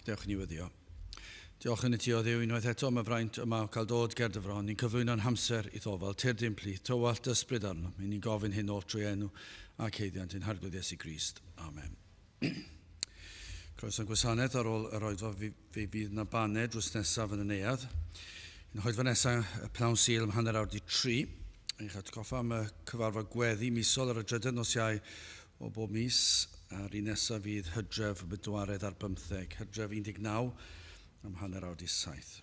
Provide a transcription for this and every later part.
Dewch i ni weddio. Diolch yn i ti o Dduw unwaith eto am y fraint yma o cael dod ger dy fron. Ni'n cyflwyno'n hamser i'th ofal, tyrd i'n plith, tywallt dy ysbryd arnom. Ni'n gofyn hyn oll trwy enw ac haeddiant ein Harglwydd Iesu Grist. Amen. Croeso'n gwasanaeth ar ôl yr oedfa fe fydd na baned drws nesaf yn y neuadd. Yn oedfa nesaf y pnawn Sul am 3:30. Eich atgoffa am y cyfarfod gweddi misol ar y drydedd nos Iau o bob mis, a'r un nesaf fydd Hydref y 24, Hydref 19 am 6:30.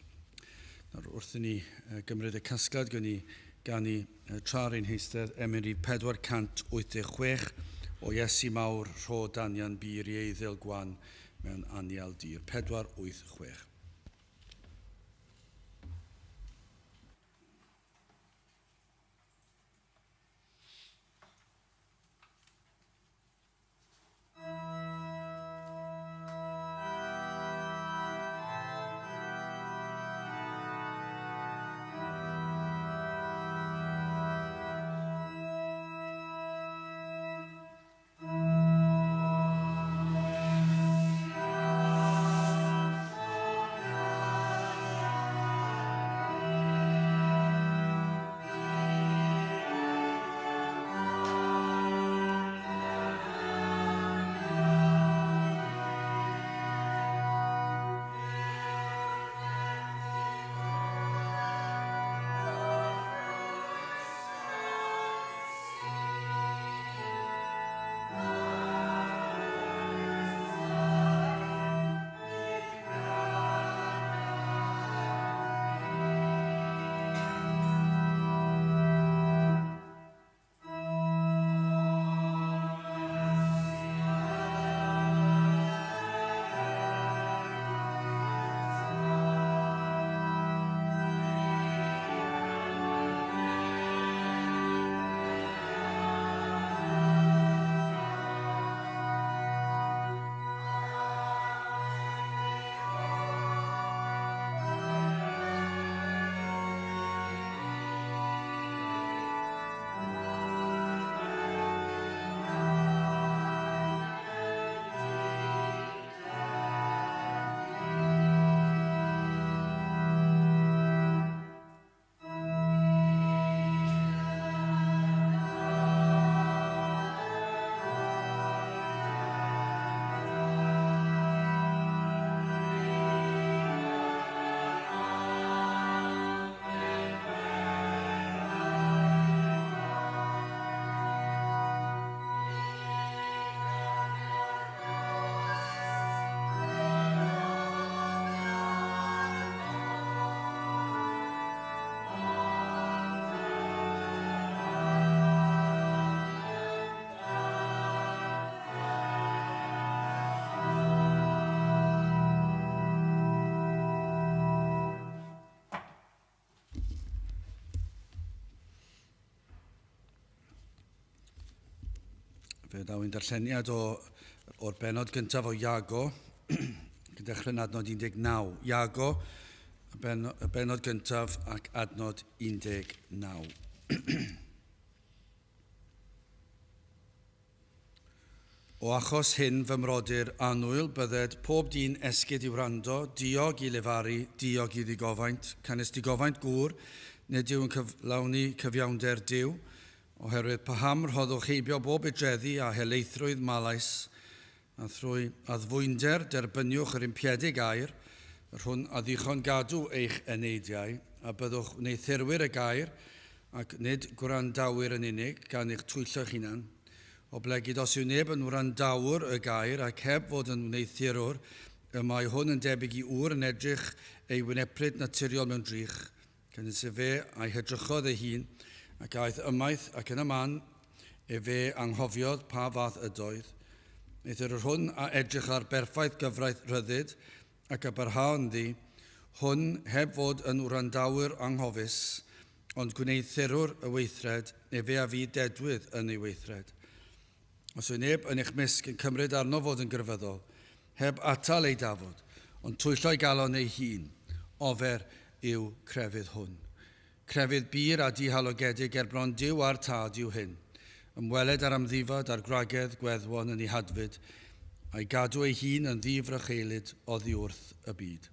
Nawr, wrth i ni gymryd y casgliad, gwn ni ganu tra'r ein heistedd emyn rhif 486 o Iesu mawr rho danian bur i eiddil gwan mewn anial dir. 486. Fe ddaw ein darlleniad o, o'r benod gyntaf o Iago, gyda dechrau yn adnod 19. Iago, y, ben, y benod gyntaf ac adnod 19. O achos hyn, fy mrodyr annwyl, bydded pob dyn esgyd i wrando, diog i lefaru, diog i ddigofaint, canys digofaint gŵr, nid yw yn cyflawni cyfiawnder Duw, oherwydd paham rhoddwch heibio bob idreddi a helaethrwydd malais, a thrwy addfwynder derbyniwch yr impiedig air, yr hwn a ddichon gadw eich eneidiau, a byddwch wneuthurwyr y gair, ac nid gwrandawyr yn unig, gan eich twyllo eich hunan. Oblegid os yw neb yn wrandawr y gair ac heb fod yn wneuthurwr, y mae hwn yn debyg i ŵr yn edrych ei wynepryd naturiol mewn drych, canys efe a'i hedrychodd ei hun, ac aeth ymaith, ac yn y man efe anghofiodd pa fath ydoedd. Eithr yr hwn a edrych ar berffaith gyfraith rhyddid, ac a barha ynddi, hwn heb fod yn wrandawyr anghofus, ond gwneuthurwr y weithred, efe a fydd dedwydd yn ei weithred. Os yw neb yn eich mysg yn cymryd arno fod yn grefyddol, heb atal ei dafod, ond twyllo'i galon ei hun, ofer yw crefydd hwn. Crefydd bur a dihalogedig ger bron Duw a'r Tad yw hyn. Ymweled â'r amddifad a'r gwragedd gweddwon yn eu hadfyd, a'i gadw ei hun yn ddifrycheulyd oddi wrth y byd.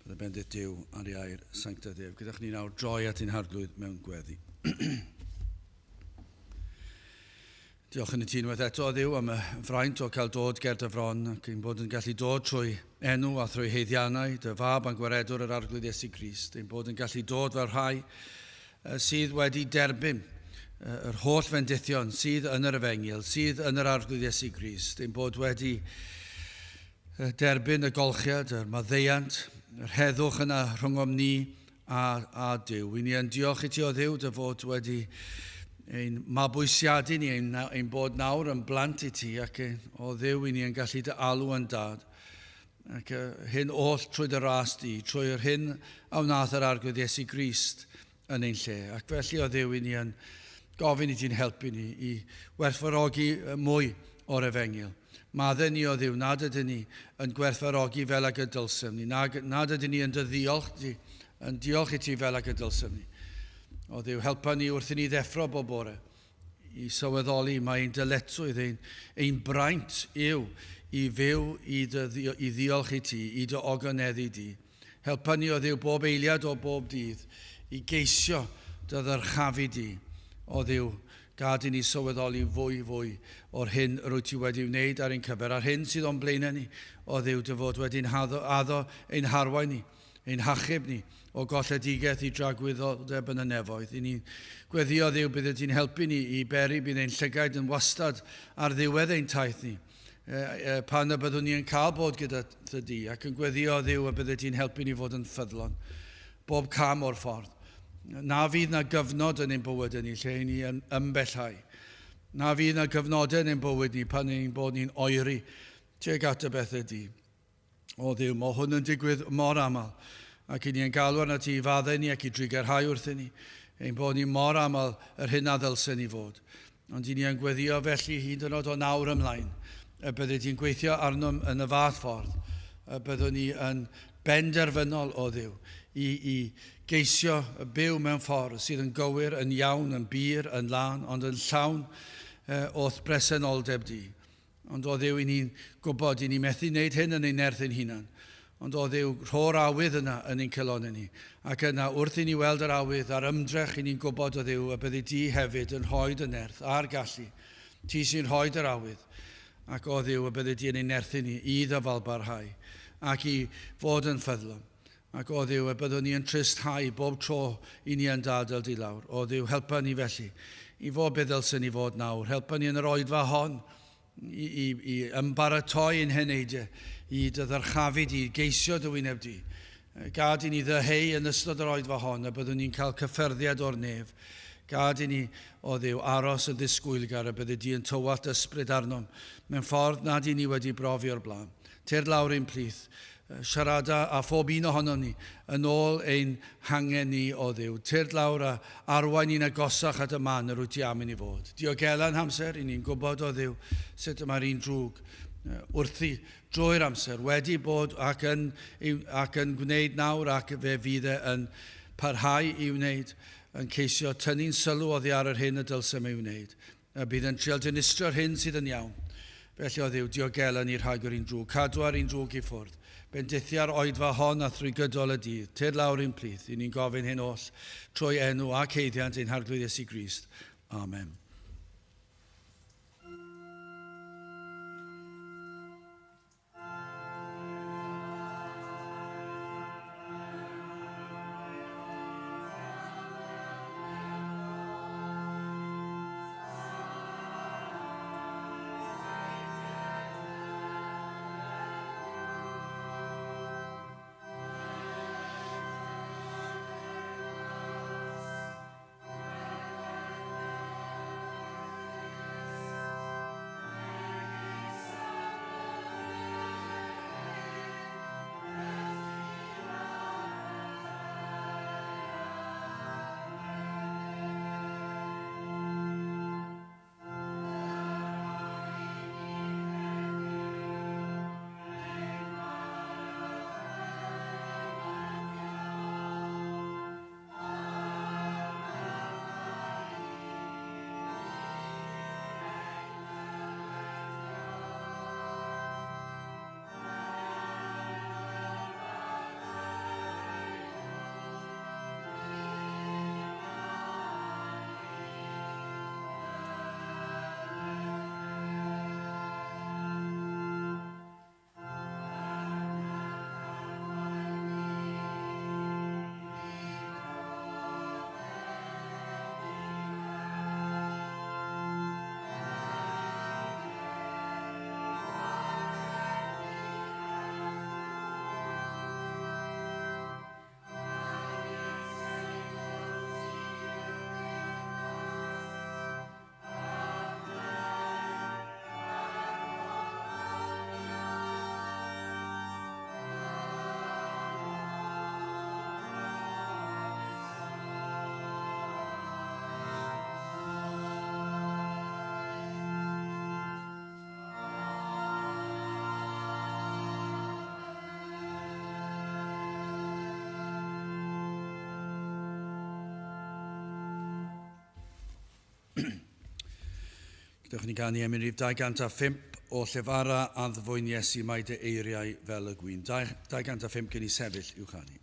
Bydde bendith Duw ar ei air sanctaidd ef. Gadewch ni nawr droi at ein Harglwydd mewn gweddi. Diolch yn y ti unwaith eto, Dduw, am y fraint o cael dod ger dy fron ac ein bod yn gallu dod trwy enw a thrwy haeddiannau dy fab a'n gwaredwr yr Arglwydd Iesu Grist. Ein bod yn gallu dod fel rhai sydd wedi derbyn yr holl fendithion sydd yn yr Efengyl, sydd yn yr Arglwydd Iesu Grist. Ein bod wedi derbyn y golchiad, yr maddeuant, yr heddwch yna rhwngom ni a Duw. I ni yn diolch i ti o Dduw dy fod wedi ein mabwysiadu ni, ein bod nawr yn blant i ti, ac o Dduw i ni yn gallu dy alw yn dad. Ac hyn oll trwy dy ras di, trwy yr hyn a wnaeth yr Arglwydd Iesu Grist yn ein lle. Ac felly o Dduw i ni yn gofyn i ti'n helpu ni i werthfawrogi mwy o'r Efengyl. Maddau ni o Dduw nad ydyn ni yn gwerthfawrogi fel ag y dylsem ni, nad ydyn ni yn dy ddiolch di, yn diolch i ti fel ag y dylsem ni. O Dduw, helpa ni wrth i ni ddeffro bob bore i sylweddoli mae ein dyletswydd, ein braint yw i fyw i ddiolch i ti, i dy ogoneddu di. Helpa ni o Dduw bob eiliad o bob dydd i geisio dy ddyrchafu di. O Dduw, gad i ni sylweddoli fwy fwy o'r hyn yr wyt ti wedi wneud ar ein cyfer, a'r hyn sydd o'n blaenau ni, o Dduw, dy fod wedi'n addo ein harwain ni, ein hachub ni o golledigaeth i dragwyddoldeb yn y nefoedd. I ni'n gweddio Dduw bydd ti'n helpu ni i beri bydd ein llygaid yn wastad ar ddiwedd ein taith ni, pan y byddwn ni yn cael bod gyda thy di, ac yn gweddio Dduw y bydde ti'n helpu ni fod yn ffyddlon bob cam o'r ffordd. Na fydd na gyfnod yn ein bywyd ni lle ni yn ymbellhau. Na fydd na gyfnodau yn ein bywyd ni pan ein bod ni'n oeri tuag at y bethau di. O Dduw, mae hwn yn digwydd mor aml, ac i ni yn galw arnat ti i faddau ni ac i drugarhau wrthyn ni, ein bod ni mor aml yr hyn a ddylsen ni fod. Ond i ni yn gweddio felly hyd yn oed o nawr ymlaen, y bydde ti'n gweithio arnom yn y fath ffordd, y byddwn ni yn benderfynol o Dduw i geisio byw mewn ffordd sydd yn gywir, yn iawn, yn bur, yn lân, ond yn llawn o'th bresenoldeb di. Ond o Dduw, i ni'n gwybod, i ni methu wneud hyn yn ein nerth ein hunan. Ond o Dduw, rho'r awydd yna yn ein calonnau ni. Ac yna, wrth i ni weld yr awydd a'r ymdrech, i ni'n gwybod o Dduw y byddi di hefyd yn rhoi dy nerth a'r gallu. Ti sy'n rhoi dy'r awydd. Ac o Dduw, y byddi di yn ein nerthu ni i ddyfalbarhau ac i fod yn ffyddlon. Ac o Dduw, y byddwn ni yn tristhau bob tro i ni yn dadael di lawr. O Dduw, helpa ni felly i fod beth ddylsen ni fod nawr. Helpa ni yn yr oedfa hon i ymbaratoi ein heneidiau, i dy ddyrchafu di, i geisio dy wyneb di. Gad i ni ddyheu yn ystod yr oedfa hon, a byddwn ni'n cael cyffyrddiad o'r nef. Gad i ni, o Dduw, aros yn ddisgwylgar y byddi di yn tywallt ysbryd arnom, mewn ffordd nad i ni wedi brofi o'r blaen. Tyrd lawr ein plith, siarada a phob un ohonom ni yn ôl ein hangen ni o Dduw. Tyrd lawr a arwain ni'n agosach at y man yr wyt ti am i ni fod. Diogela'n hamser, i ni'n gwybod o Dduw sut y mae'r un drwg wrthi drwy'r amser wedi bod ac yn gwneud nawr, ac fe fydd e yn parhau i wneud, yn ceisio tynnu'n sylw oddi ar yr hyn y dylsem ei wneud. A bydd yn trial dinistrio'r hyn sydd yn iawn. Felly o Dduw, diogela ni rhag yr un drwg, cadw ar un drwg i ffwrdd. Bendithia'r oedfa hon a thrwy gydol y dydd, tyrd lawr i'n plith, i ni'n gofyn hyn oll trwy enw ac haeddiant ein Harglwydd Iesu Grist. Amen. Dewch ni ganu emyn rhif 205 o llefara addfwyn Iesu mae dy eiriau fel y gwin. 205 gen i sefyll i'w chanu.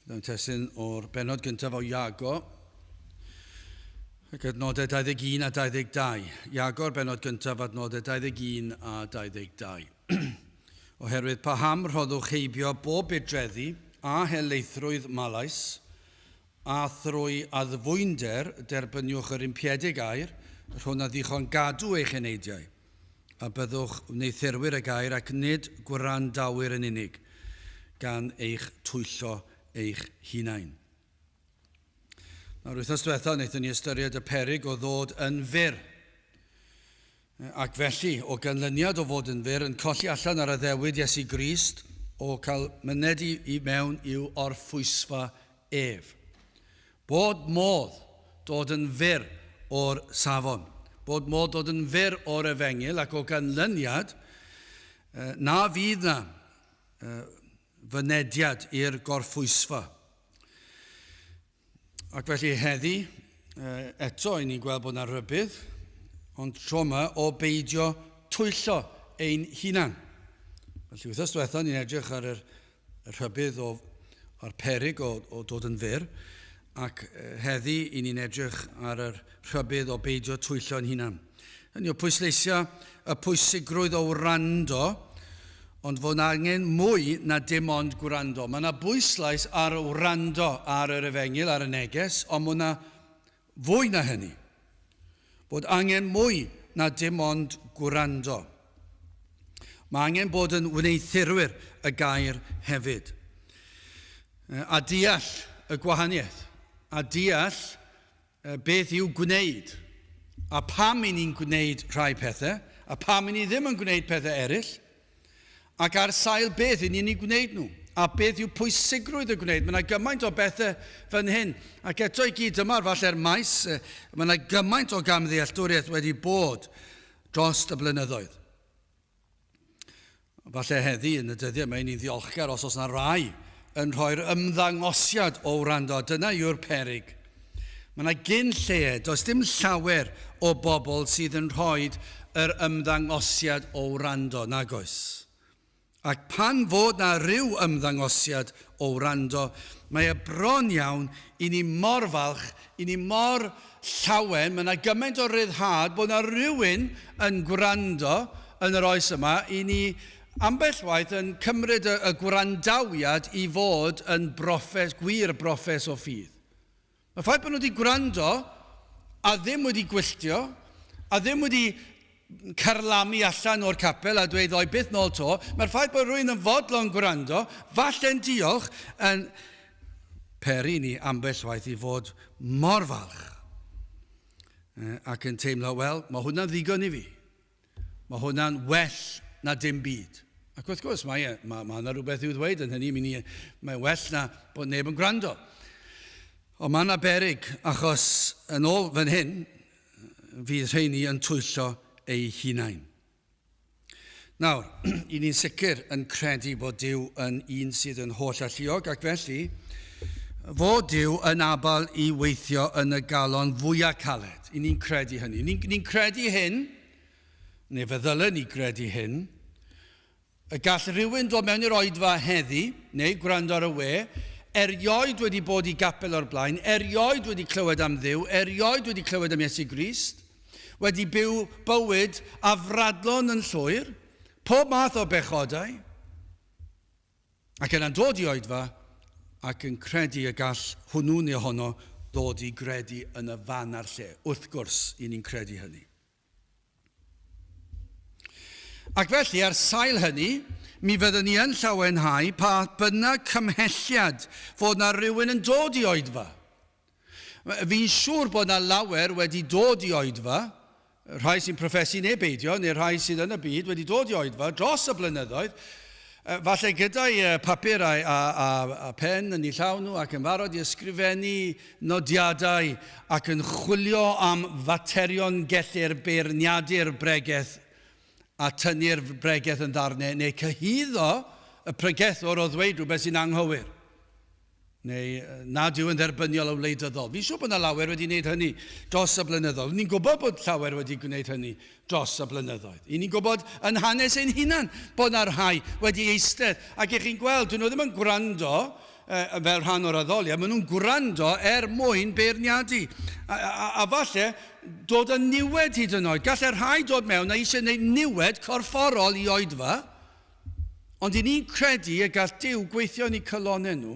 Mewn testun o'r bennod gyntaf o Iago, ac adnodau 21 a 22. Iago'r bennod gyntaf, adnodau 21 a 22. Oherwydd paham rhoddwch heibio bob budreddi a helaethrwydd malais, a thrwy addfwynder derbyniwch yr impiedig air, yr hwn a ddichon gadw eich eneidiau, a byddwch wneuthurwyr y gair ac nid gwrandawyr yn unig, gan eich twyllo eich hunain. Nawr, wythnos diwethaf, wnaethon ni ystyried y peryg o ddod yn fyr. Ac felly, o ganlyniad o fod yn fyr, yn colli allan ar addewid Iesu Grist o cael myned i, i mewn i'w orffwysfa ef. Bod modd dod yn fyr o'r safon. Bod modd dod yn fyr o'r efengyl ac o ganlyniad, na fydd na fynediad i'r gorffwysfa. Ac felly heddi, eto, i ni'n gweld bod yna rybudd, ond tro yma o beidio twyllo ein hunan. Felly wythnos diwetha ni'n edrych ar yr, y rhybudd o, a'r perig o, o dod yn fyr, ac heddi i ni'n edrych ar yr rhybudd o beidio twyllo'n hunan. Hynny o pwysleisio y pwysigrwydd o wrando, ond fod angen mwy na dim ond gwrando. Mae yna bwyslais ar wrando ar yr efengyl, ar y neges, ond mae yna fwy na hynny. Bod angen mwy na dim ond gwrando. Mae angen bod yn wneuthurwyr y gair hefyd. A deall y gwahaniaeth. A deall beth i'w gwneud. A pam i ni'n gwneud rhai pethau, a pam i ni ddim yn gwneud pethau eraill. Ac ar sail beth i ni'n eu gwneud nhw? A beth yw pwysigrwydd y gwneud? Mae yna gymaint o bethau fan hyn. Ac eto i gyd dyma'r falle'r maes, mae yna gymaint o gamddealltwriaeth wedi bod dros y blynyddoedd. Falle heddi yn y dyddiau mae ni'n ddiolchgar os oes yna rai yn rhoi'r ymddangosiad o wrando. Dyna yw'r perig. Mae yna gyn lleied, does dim llawer o bobl sydd yn rhoi yr ymddangosiad o wrando, nag oes? Ac pan fod na ryw ymddangosiad o wrando, mae e bron iawn i ni mor falch, i ni mor llawen, mae yna gymaint o ryddhad bod yna rywun yn gwrando yn yr oes yma, i ni ambell waith yn cymryd y, y gwrandawiad i fod yn broffes, gwir broffes o ffydd. Mae'r ffaith bod nhw wedi gwrando a ddim wedi gwylltio, a ddim wedi carlamu allan o'r capel a dweud ddoi byth nôl to, mae'r ffaith bod rhywun yn fodlon gwrando, falle'n diolch, yn peri ni ambell waith i fod mor falch ac yn teimlo, wel, mae hwnna'n ddigon i fi. Mae hwnna'n well na dim byd. Ac wrth gwrs, mae, mae, mae yna rhywbeth i'w ddweud yn hynny. Mi mae'n well na bod neb yn gwrando. Ond mae yna berig, achos yn ôl fan hyn, fydd rheini yn twyllo eu hunain. Nawr, i ni'n sicr yn credu bod Duw yn un sydd yn holl alluog, ac felly, fod Duw yn abal i weithio yn y galon fwyaf caled. I ni'n credu hynny. Ni'n ni credu hyn, neu fe ddylen ni gredu hyn, y gall rhywun dod mewn i'r oedfa heddi, neu gwrando ar y we, erioed wedi bod i gapel o'r blaen, erioed wedi clywed am Dduw, erioed wedi clywed am Iesu Grist, wedi byw bywyd afradlon yn llwyr, pob math o bechodau, Ac yna'n dod i oedfa ac yn credu y gall hwnnw neu honno ddod i gredu yn y fan a'r lle. Wrth gwrs, i ni'n credu hynny. Ac felly, ar sail hynny, mi fyddwn ni yn llawenhau pa bynnag cymhelliad fod na rhywun yn dod i oedfa. Fi'n siŵr bod na lawer wedi dod i oedfa, rhai sy'n proffesu neu beidio, neu rhai sydd yn y byd wedi dod i oedfa dros y blynyddoedd, falle gyda'i papur a, a, a, a pen yn eu llaw nhw ac yn barod i ysgrifennu nodiadau ac yn chwilio am faterion gellir beirniadu'r bregeth a tynnu'r bregeth yn ddarnau neu cyhuddo y pregethwr o ddweud rhywbeth sy'n anghywir. neu nad yw yn dderbyniol yn wleidyddol. Fi'n siŵr bod yna lawer wedi gwneud hynny dros y blynyddoedd. Ni'n gwybod bod llawer wedi gwneud hynny dros y blynyddoedd. I ni'n gwybod yn hanes ein hunan bod yna rhai wedi eistedd. Ac i chi'n gweld, dyn nhw ddim yn gwrando fel rhan o'r addoliad, maen nhw'n gwrando er mwyn beirniadu. A, a, a falle dod yn niwed hyd yn oed. Gallai rhai dod mewn a eisiau gwneud niwed corfforol i oedfa, Ond i ni'n credu y gall Duw gweithio yn eu calonnau nhw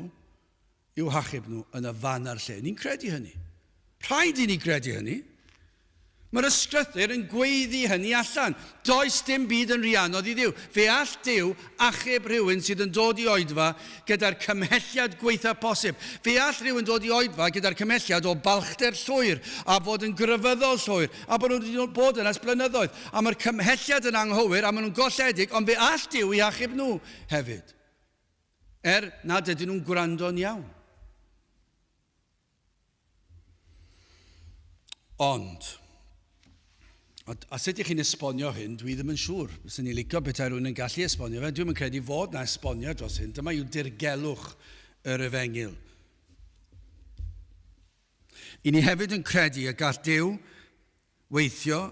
i'w hachub nhw yn y fan a'r lle. Ni'n credu hynny. Rhaid i ni gredu hynny. Mae'r ysgrythur yn gweiddi hynny allan. Does dim byd yn rhy anodd i Dduw. Fe all Duw achub rhywun sydd yn dod i oedfa gyda'r cymhelliad gwaethaf posib. Fe all rhywun dod i oedfa gyda'r cymhelliad o balchder llwyr a fod yn grefyddol llwyr a bod nhw wedi bod yna ers blynyddoedd, a mae'r cymhelliad yn anghywir, a maen nhw'n golledig, ond fe all Duw i achub nhw hefyd. Er nad ydyn nhw'n gwrando'n iawn. Ond, a, a sut ych chi'n esbonio hyn, dwi ddim yn siŵr. Fyswn i'n licio petai rhywun yn gallu esbonio fe. Dwi'm yn credu fod na esbonio dros hyn. Dyma yw dirgelwch yr efengyl. I ni hefyd yn credu y gall Duw weithio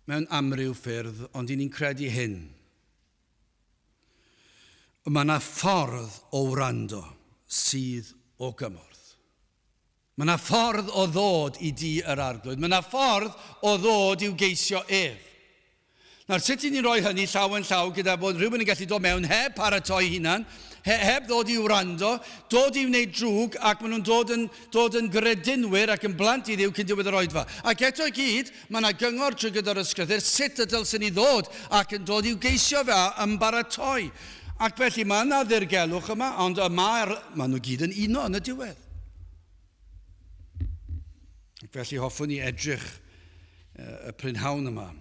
mewn amryw ffyrdd, ond i ni'n credu hyn. Mae yna ffordd o wrando sydd o gymorth. Mae yna ffordd o ddod i di yr arglwydd. Mae yna ffordd o ddod i'w geisio ef. Nawr, sut i ni'n rhoi hynny llaw yn llaw gyda bod rhywun yn gallu dod mewn heb paratoi hunan, he, heb ddod i wrando, dod i wneud drwg, ac maen nhw'n dod yn, dod yn gredinwyr ac yn blant i Dduw cyn diwedd yr oedfa. Ac eto i gyd, mae yna gyngor trwy gyda'r ysgrythur sut y dylswn ni ddod ac yn dod i'w geisio fe a ymbaratoi. Ac felly mae yna ddirgelwch yma, ond y mae'r, maen nhw gyd yn uno yn y diwedd. Ac felly hoffwn i edrych y prynhawn yma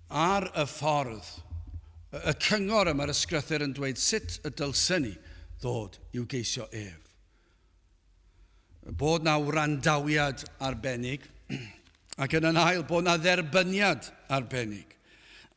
ar y ffordd, y cyngor y mae'r ysgrythyr yn dweud sut y dylsen ni ddod i'w geisio ef. Bod na wrandawiad arbennig, ac yn yn ail, bod na dderbyniad arbennig.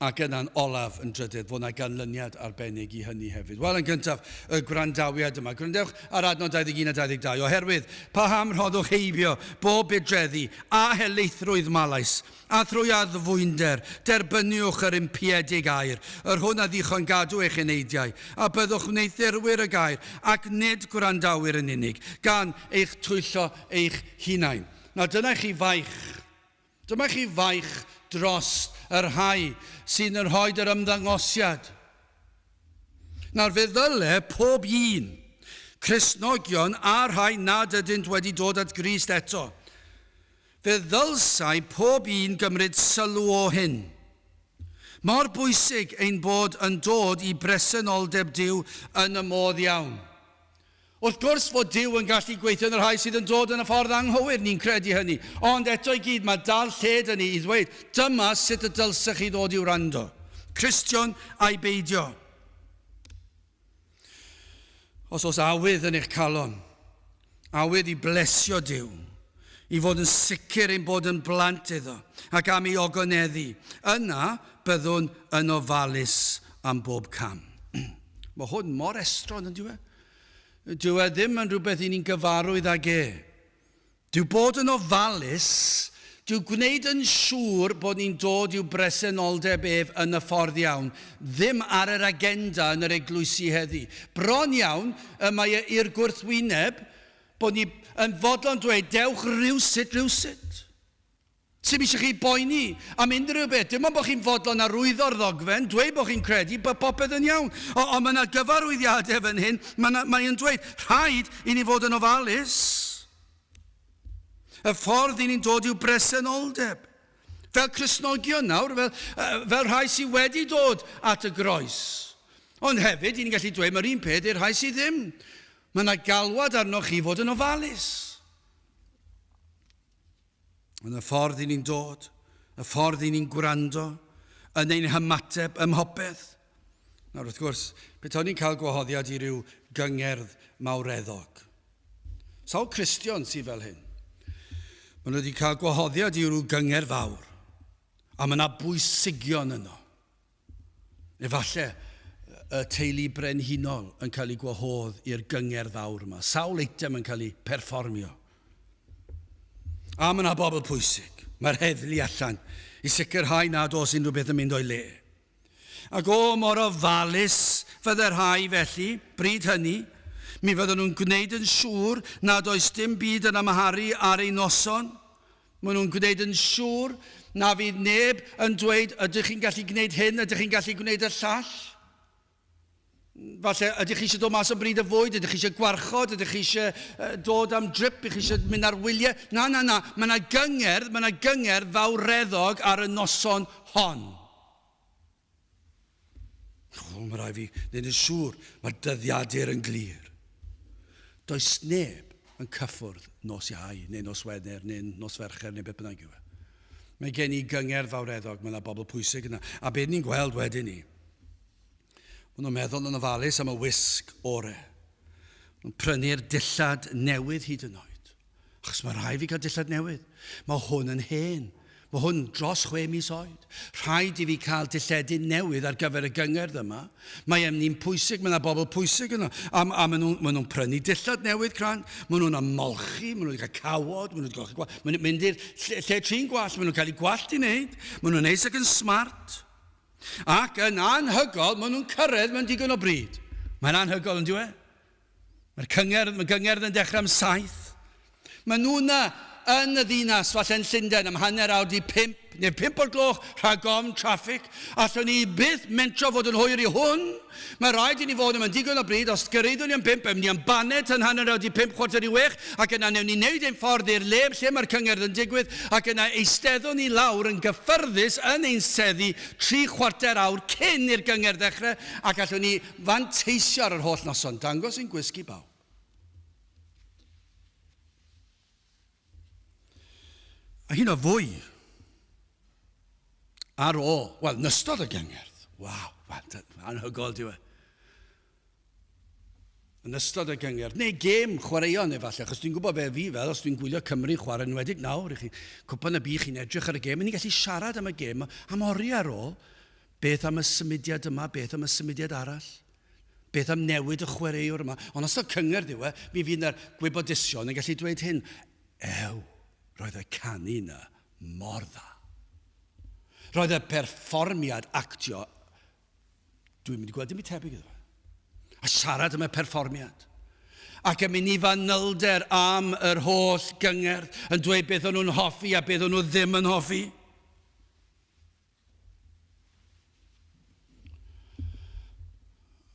Ac yna'n olaf, yn drydydd, fod 'na ganlyniad arbennig i hynny hefyd. Wel, yn gyntaf, y gwrandawiad yma. Gwrandewch ar adnod 21 a 22. Oherwydd, paham rhoddwch heibio bob budreddi a helaethrwydd malais, a thrwy addfwynder, derbyniwch yr impiedig air, yr hwn a ddichon gadw eich eneidiau, a byddwch wneuthurwyr y gair, ac nid gwrandawyr yn unig, gan eich twyllo eich hunain. Nawr, dyna i chi faich. Dyma chi faich dros y rhai sydd yn rhoid yr ymddangosiad. Nawr fe ddyle pob un, Cristnogion a rhai nad ydynt wedi dod at Grist eto, fe ddylsai pob un gymryd sylw o hyn. Mor bwysig ein bod yn dod i bresenoldeb Duw yn y modd iawn. Wrth gwrs fod Duw yn gallu gweithio yn y rhai sydd yn dod yn y ffordd anghywir, ni'n credu hynny. Ond eto i gyd, mae dal lle 'da ni i ddweud, dyma sut y dylsech chi ddod i wrando. Cristion ai beidio. Os oes awydd yn eich calon, awydd i blesio Duw, i fod yn sicr ein bod yn blant iddo ac am ei ogoneddu, yna byddwn yn ofalus am bob cam. Mae hwn mor estron, yn dyw e? Dyw e ddim yn rhywbeth i ni'n gyfarwydd ag e. Dyw bod yn ofalus, dyw gwneud yn siŵr bod ni'n dod i'w bresenoldeb ef yn y ffordd iawn, ddim ar yr agenda yn yr eglwysi heddi. Bron iawn, y mae e i'r gwrthwyneb, bod ni yn fodlon dweud, dewch rywsut, rywsut. Sim eisiau chi boeni am unrhyw beth, dim ond bod chi'n fodlon arwyddo'r ddogfen, dweud bod chi'n credu bod popeth yn iawn. O, ond mae yna gyfarwyddiadau fan hyn, mae yna, mae yn dweud, rhaid i ni fod yn ofalus. Y ffordd i ni'n dod i'w bresenoldeb. Fel Cristnogion nawr, fel, fel rhai sydd wedi dod at y groes. Ond hefyd, i ni'n gallu dweud, mae'r un peth i'r rhai sydd ddim. Mae yna galwad arnoch chi fod yn ofalus. Yn y ffordd i ni'n dod, y ffordd i ni'n gwrando, yn ein hymateb ym mhopeth. Nawr, wrth gwrs, petawn ni'n cael gwahoddiad i ryw gyngerdd mawreddog. Sawl Cristion sydd fel hyn? Maen nhw wedi cael gwahoddiad i ryw gyngerdd fawr, a mae yna bwysigion yno. Efallai y teulu brenhinol yn cael ei gwahodd i'r gyngerdd fawr yma. Sawl eitem yn cael ei perfformio. A mae yna bobl pwysig. Mae'r heddlu allan i sicrhau nad oes unrhyw beth yn mynd o'i le. Ac o, mor ofalus fydde rhai felly, bryd hynny, mi fydden nhw'n gwneud yn siŵr nad oes dim byd yn amharu ar eu noson. Maen nhw'n gwneud yn siŵr na fydd neb yn dweud, ydych chi'n gallu gwneud hyn, ydych chi'n gallu gwneud y llall? Falle, ydych chi eisiau dod mas am bryd y fwyd, ydych chi eisiau gwarchod, ydych chi eisiau dod am drip, ydych chi eisiau mynd ar wyliau? Na, na, na, mae yna gyngerdd, mae yna gyngerdd fawreddog ar y noson hon. O, mae rhaid fi wneud yn siŵr mae'r dyddiadur yn glir. Does neb yn cyffwrdd nos Iau, neu nos Wener, neu nos Fercher, neu beth bynnag yw e. Mae gen i gyngerdd fawreddog, mae yna bobl pwysig yna. A beth ni'n gweld wedyn ni? Maen nhw'n meddwl yn ofalus am y wisg ore. Maen nhw'n prynu'r dillad newydd hyd yn oed. Achos mae rhaid fi cael dillad newydd. Mae hwn yn hen. Mae hwn dros chwe mis oed. Rhaid i fi cael dilledyn newydd ar gyfer y gyngerdd yma. Mae e'n ni'n pwysig, mae yna bobl pwysig yno. A, a maen nhw'n maen nhw prynu dillad newydd cran. Maen nhw'n ymolchi, maen nhw'n cael cawod, maen nhw'n golchi gwallt. Maen nhw'n mynd i'r lle, lle trin gwallt, maen nhw'n cael eu gwallt i wneud. Maen nhw'n neis ac yn smart. Ac yn anhygol, maen nhw'n cyrraedd mewn digon o bryd. Mae'n anhygoel, yn diwe? Mae'r cyngerdd, mae gyngerdd yn dechrau am 7. Maen nhw yna yn y ddinas, falle yn Llundain, am 5:30, neu 5 o'r gloch, rhag ofn traffig. Allwn ni byth mentro fod yn hwyr i hwn. Mae rhaid i ni fod yma'n digon o bryd, os gyrraeddwn ni am 5, ewn ni am baned tan 5:30, 5:45, ac yna newn ni wneud ein ffordd i'r le lle mae'r cyngerdd yn digwydd, ac yna eisteddwn ni lawr yn gyffyrddus yn ein seddi 3/4 awr cyn i'r gyngerdd ddechrau, ac allwn ni fanteisio ar yr holl noson, dangos ein gwisg i bawb. A hyn o fwy ar ôl, wel, yn ystod y gyngerdd. Waw, anhygoel diwe. Yn ystod y gyngerdd, neu gêm chwaraeon efallai, achos dwi'n gwybod be fi fel, os dwi'n gwylio Cymru chwarae, yn enwedig nawr, i chi, cwpan y byd, chi'n edrych ar y gêm, ni'n gallu siarad am y gêm am oriau ar ôl. Beth am y symudiad yma? Beth am y symudiad arall? Beth am newid y chwaraewr yma? Ond os taw cyngerdd yw e, mi fydd yna'r gwybodusion yn gallu dweud hyn. Ew, roedd y canu yna mor dda. Roedd y perfformiad actio, dwi'n mynd i gweld dim byd tebyg iddo fe. A siarad am y perfformiad. Ac yn mynd i fanylder am yr holl gyngerdd, yn dweud beth o'n nhw'n hoffi a beth o'n nhw ddim yn hoffi.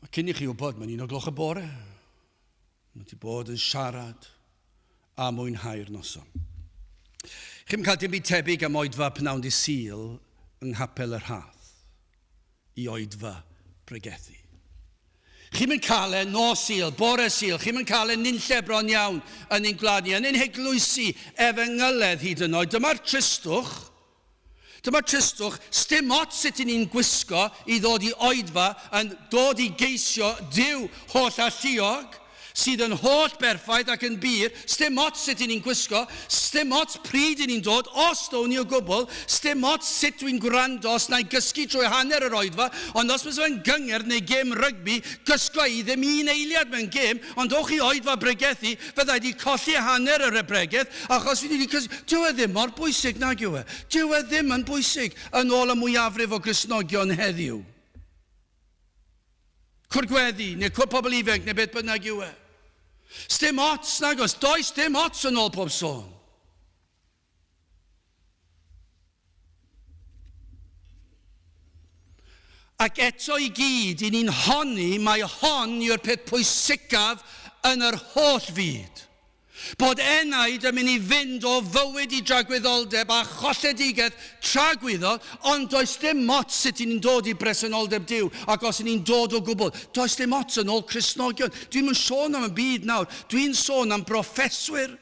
A cyn i chi wybod, mae'n 1 o gloch y bore. Mae wedi bod yn siarad a mwynhau'r noson. Chi'n cael dim byd tebyg am oedfa pnawn di Sul yng Nghapel y Rhath i oedfa pregethu. Chi'm yn cael e nos Sul, bore Sul, chi'm yn cael e nunlle bron iawn yn ein gwlad ni, yn ein heglwysi efengyledd hyd yn oed. Dyma'r tristwch. Dyma tristwch, sdim ots sut i ni'n gwisgo i ddod i oedfa yn dod i geisio Duw holl alluog, sydd yn holl berffaith ac yn bur, sdim ots sut i ni'n gwisgo, sdim ots pryd i ni'n dod, os down ni o gwbl, sdim ots sut dwi'n gwrando, os na i gysgu trwy hanner yr oedfa, ond os fysa fe'n gyngerdd neu gêm rygbi, gysgo i ddim un eiliad mewn gêm, Ond dowch i oedfa bregethu, fydda i 'di colli hanner yr bregeth, achos fi 'di cys... Dyw e ddim mor bwysig, nag yw e? Dyw e ddim yn bwysig, yn ôl y mwyafrif o Gristnogion heddiw. Cwr gweddi, neu cwr pobl ifanc, neu beth bynnag yw e. Sdim ots, nag oes? Does dim ots yn ôl pob sôn. Ac eto i gyd, i ni'n honni mai hon yw'r peth pwysicaf yn yr holl fyd. Bod enaid yn mynd i fynd o fywyd i dragwyddoldeb a cholledigaeth tragwyddol, ond does dim ots sut i ni'n dod i bresenoldeb Duw, ac os i ni'n dod o gwbl. Does dim ots yn ôl Cristnogion. Dwi'm yn sôn am y byd nawr, dwi'n sôn am broffeswyr.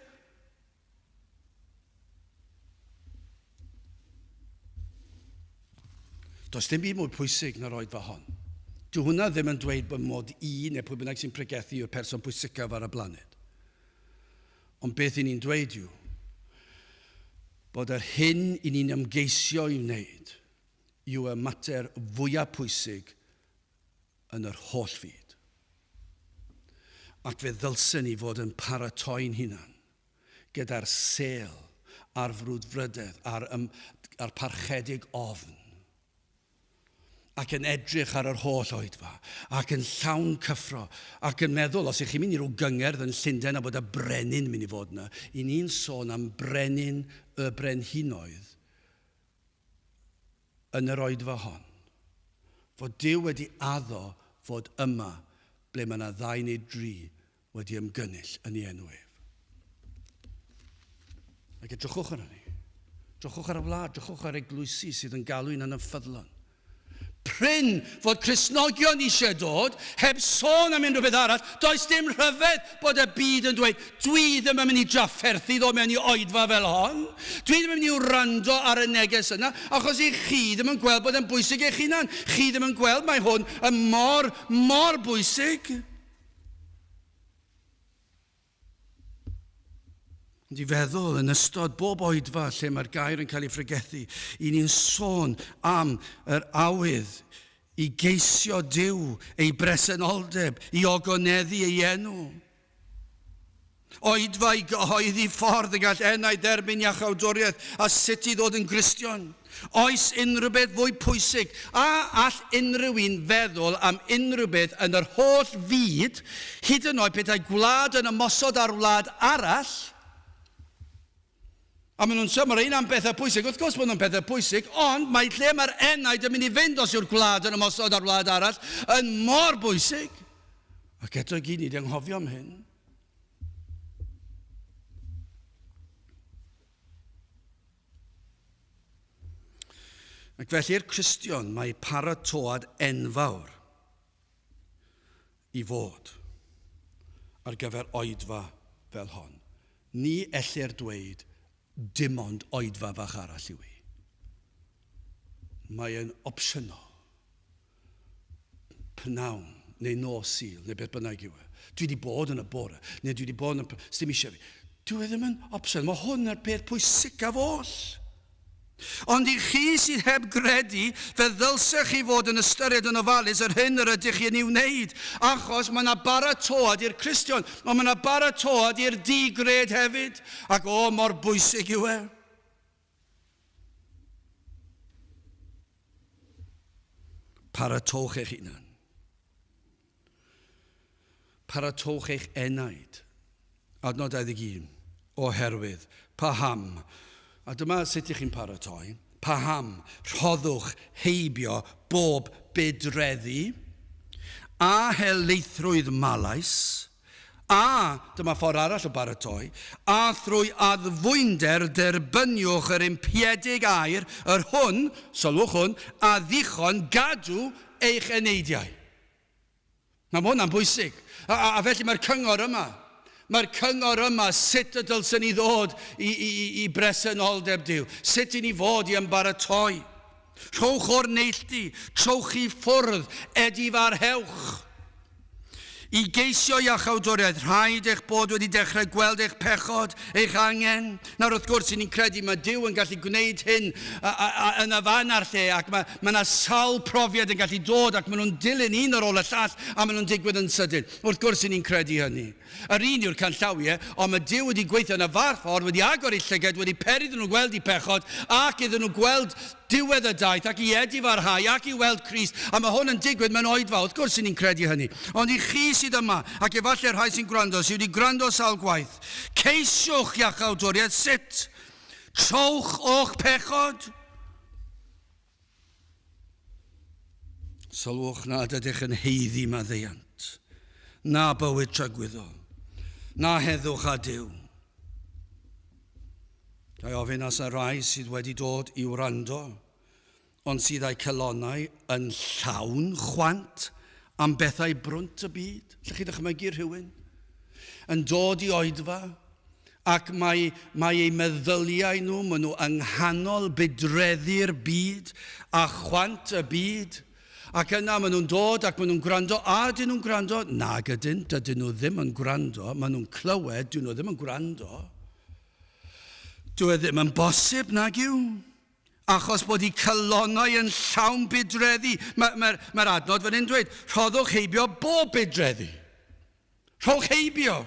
Does dim byd mwy pwysig na'r oedfa hon. Dyw hwnna ddim yn dweud bod mod i neu pwy bynnag sy'n pregethu yw'r person pwysicaf ar y blaned. Ond beth i ni'n dweud yw bod yr hyn i ni'n ymgeisio i wneud yw y mater fwyaf pwysig yn yr holl fyd. Ac fe ddylsen ni fod yn paratoi'n hunan gyda'r sêl a'r frwdfrydedd a'r, ym, a'r parchedig ofn, ac yn edrych ar yr holl oedfa, ac yn llawn cyffro, ac yn meddwl, os ych chi'n mynd i ryw gyngerdd yn Llundain a bod y brenin yn mynd i fod yna, i ni'n sôn am brenin y brenhinoedd yn yr oedfa hon. Fod Duw wedi addo fod yma ble mae yna ddau neu dri wedi ymgynnull yn ei enw ef. Ac edrychwch ar hynny. Drychwch ar y wlad, drychwch ar eglwysi sydd yn galw hunan yn ffyddlon. Prin fod Cristnogion eisiau dod, heb sôn am unrhyw beth arall, does dim rhyfedd bod y byd yn dweud, dwi ddim yn mynd i drafferthu ddod mewn i oedfa fel hon, dwi ddim yn mynd i wrando ar y neges yna, achos i chi ddim yn gweld bod e'n bwysig eich hunan, chi ddim yn gweld mae hwn yn mor, mor bwysig. Ond i feddwl yn ystod bob oedfa lle mae'r gair yn cael ei phregethu, i ni'n sôn am yr awydd i geisio Duw, ei bresenoldeb, i ogoneddu ei enw. Oedfa i gyhoeddi ffordd y gall enau dderbyn iachawdwriaeth a sut i ddod yn Gristion. Oes unrhyw beth fwy pwysig? A all unrhyw un feddwl am unrhyw beth yn yr holl fyd, hyd yn oed petai gwlad yn ymosod ar wlad arall? A maen nhw'n sôn, mae'r un am bethau pwysig, wrth gwrs bod nhw'n pethau pwysig, ond mae lle mae'r enaid yn mynd i fynd os yw'r gwlad yn ymosod ar wlad arall yn mor bwysig. Ac eto i gyd ni wedi anghofio am hyn. Ac felly'r Cristion mae paratoad enfawr i fod ar gyfer oedfa fel hon. Ni ellir dweud dim ond oedfa fach arall yw hi. Mae'n opsiynol. Pnawn neu nos Sul neu beth bynnag yw e. Dwi wedi bod yn y bore neu dwi wedi bod yn y... Sdim eisiau fi. Dwi e ddim yn opsiwn. Mae hwn yr peth pwysicaf oll. Ond i chi sydd heb gredu, fe ddylsech chi fod yn ystyried yn ofalus yr hyn yr ydych chi yn ei wneud, achos mae yna baratoad i'r Cristion, ond mae yna baratoad i'r di-gred hefyd, ac o, mor bwysig yw e. Paratowch eich hunan. Paratowch eich enaid. Adnod 21. Oherwydd, paham? A dyma sut ych chi'n paratoi. Paham rhoddwch heibio bob budreddi a helaethrwydd malais, A, dyma ffordd arall o baratoi, a thrwy addfwynder derbyniwch yr impiedig air, yr hwn, sylwch hwn, a ddichon gadw eich eneidiau. Mae hwnna'n bwysig. A, a, a felly mae'r cyngor yma. Mae'r cyngor yma sut y dylswn ni ddod i, i, i, i bresenoldeb Duw. Sut i ni fod i ymbaratoi. Rhowch o'r neilltu, trowch i ffwrdd, edifarhewch. I geisio iachawdwriaeth, rhaid eich bod wedi dechrau gweld eich pechod, eich angen. Nawr, wrth gwrs, ni'n credu mae Duw yn gallu gwneud hyn a, a, a, yn y fan a'r lle, ac mae, mae yna sawl profiad yn gallu dod, ac maen nhw'n dilyn un ar ôl y llall, a maen nhw'n digwydd yn sydyn. Wrth gwrs, ni'n credu hynny. Yr un yw'r canllawiau, ond mae Duw wedi gweithio yn y fath ffordd, wedi agor eu llygaid, wedi peri iddyn nhw gweld eu pechod, ac iddyn nhw gweld diwedd y daith, ac i edifarhau, ac i weld Crist. A mae hwn yn digwydd mewn oedfa, wrth gwrs 'y ni'n credu hynny. Ond i chi sydd yma, ac efallai'r rhai sy'n gwrando, sydd wedi gwrando sawl gwaith, ceisiwch iachawdwriaeth, sut? Trowch o'ch pechod. Sylwch nad ydych yn haeddu maddeuant, na bywyd tragwyddol, na heddwch â Duw. Ga i ofyn os y rhai sydd wedi dod i wrando, ond sydd â'u calonnau yn llawn chwant am bethau brwnt y byd? Lle chi ddychmygu rhywun yn dod i oedfa Ac mae, mae eu meddyliau nhw, maen nhw yng nghanol budreddi'r byd a chwant y byd. Ac yna maen nhw'n dod ac maen nhw'n gwrando. A ydyn nhw'n gwrando? Nag ydyn, dydyn nhw ddim yn gwrando. Maen nhw'n clywed, dyn nhw ddim yn gwrando. Dyw e ddim yn bosib, nag yw? Achos bod eu calonnau yn llawn budreddi. Mae'r mae, mae adnod fan hyn dweud, rhoddwch heibio bob budreddi. Rhowch heibio!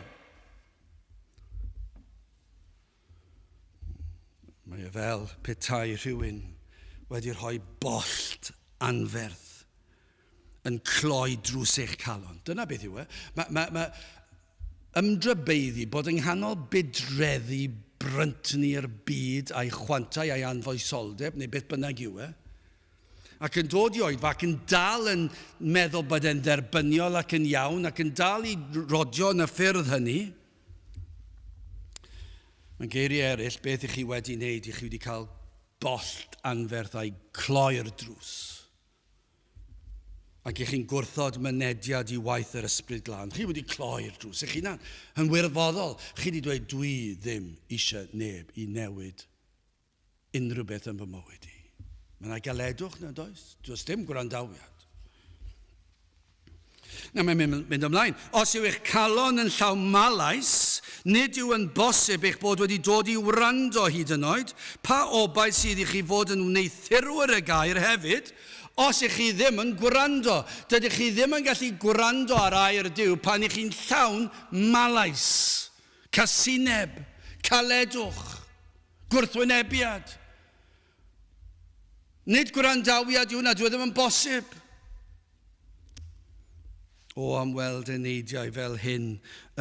Mae e fel petai rhywun wedi rhoi bollt anferth yn cloi drws eich calon. Dyna beth yw e. Mae, mae, mae ymdrybeiddi, bod yng nghanol budreddi bryntni'r byd a'i chwantau a'i anfoesoldeb, neu beth bynnag yw e, ac yn dod i oedfa ac yn dal yn meddwl bod e'n dderbyniol ac yn iawn ac yn dal i rodio yn y ffyrdd hynny. Mae'n geiriau eraill, beth i chi wedi wneud, i chi wedi cael bollt anferth a'i cloi'r drws. Ac i chi'n gwrthod mynediad i waith yr Ysbryd Glân. Chi wedi cloi'r drws eich hunan yn wirfoddol. Chi wedi dweud, dwi ddim eisiau neb i newid unrhyw beth yn fy mywyd i. Mae yna galedwch na does? Does dim gwrandawiad. Na, mae'n mynd, mynd ymlaen. Os yw eich calon yn llawn malais, nid yw yn bosib eich bod wedi dod i wrando hyd yn oed. Pa obaith sydd i chi fod yn wneuthurwyr y gair hefyd, os ych chi ddim yn gwrando? Dydych chi ddim yn gallu gwrando ar air Duw pan ych chi'n llawn malais, casineb, caledwch. Gwrthwynebiad. Nid gwrandawiad yw hwnna, dyw e ddim yn bosib. O am weld eneidiau fel hyn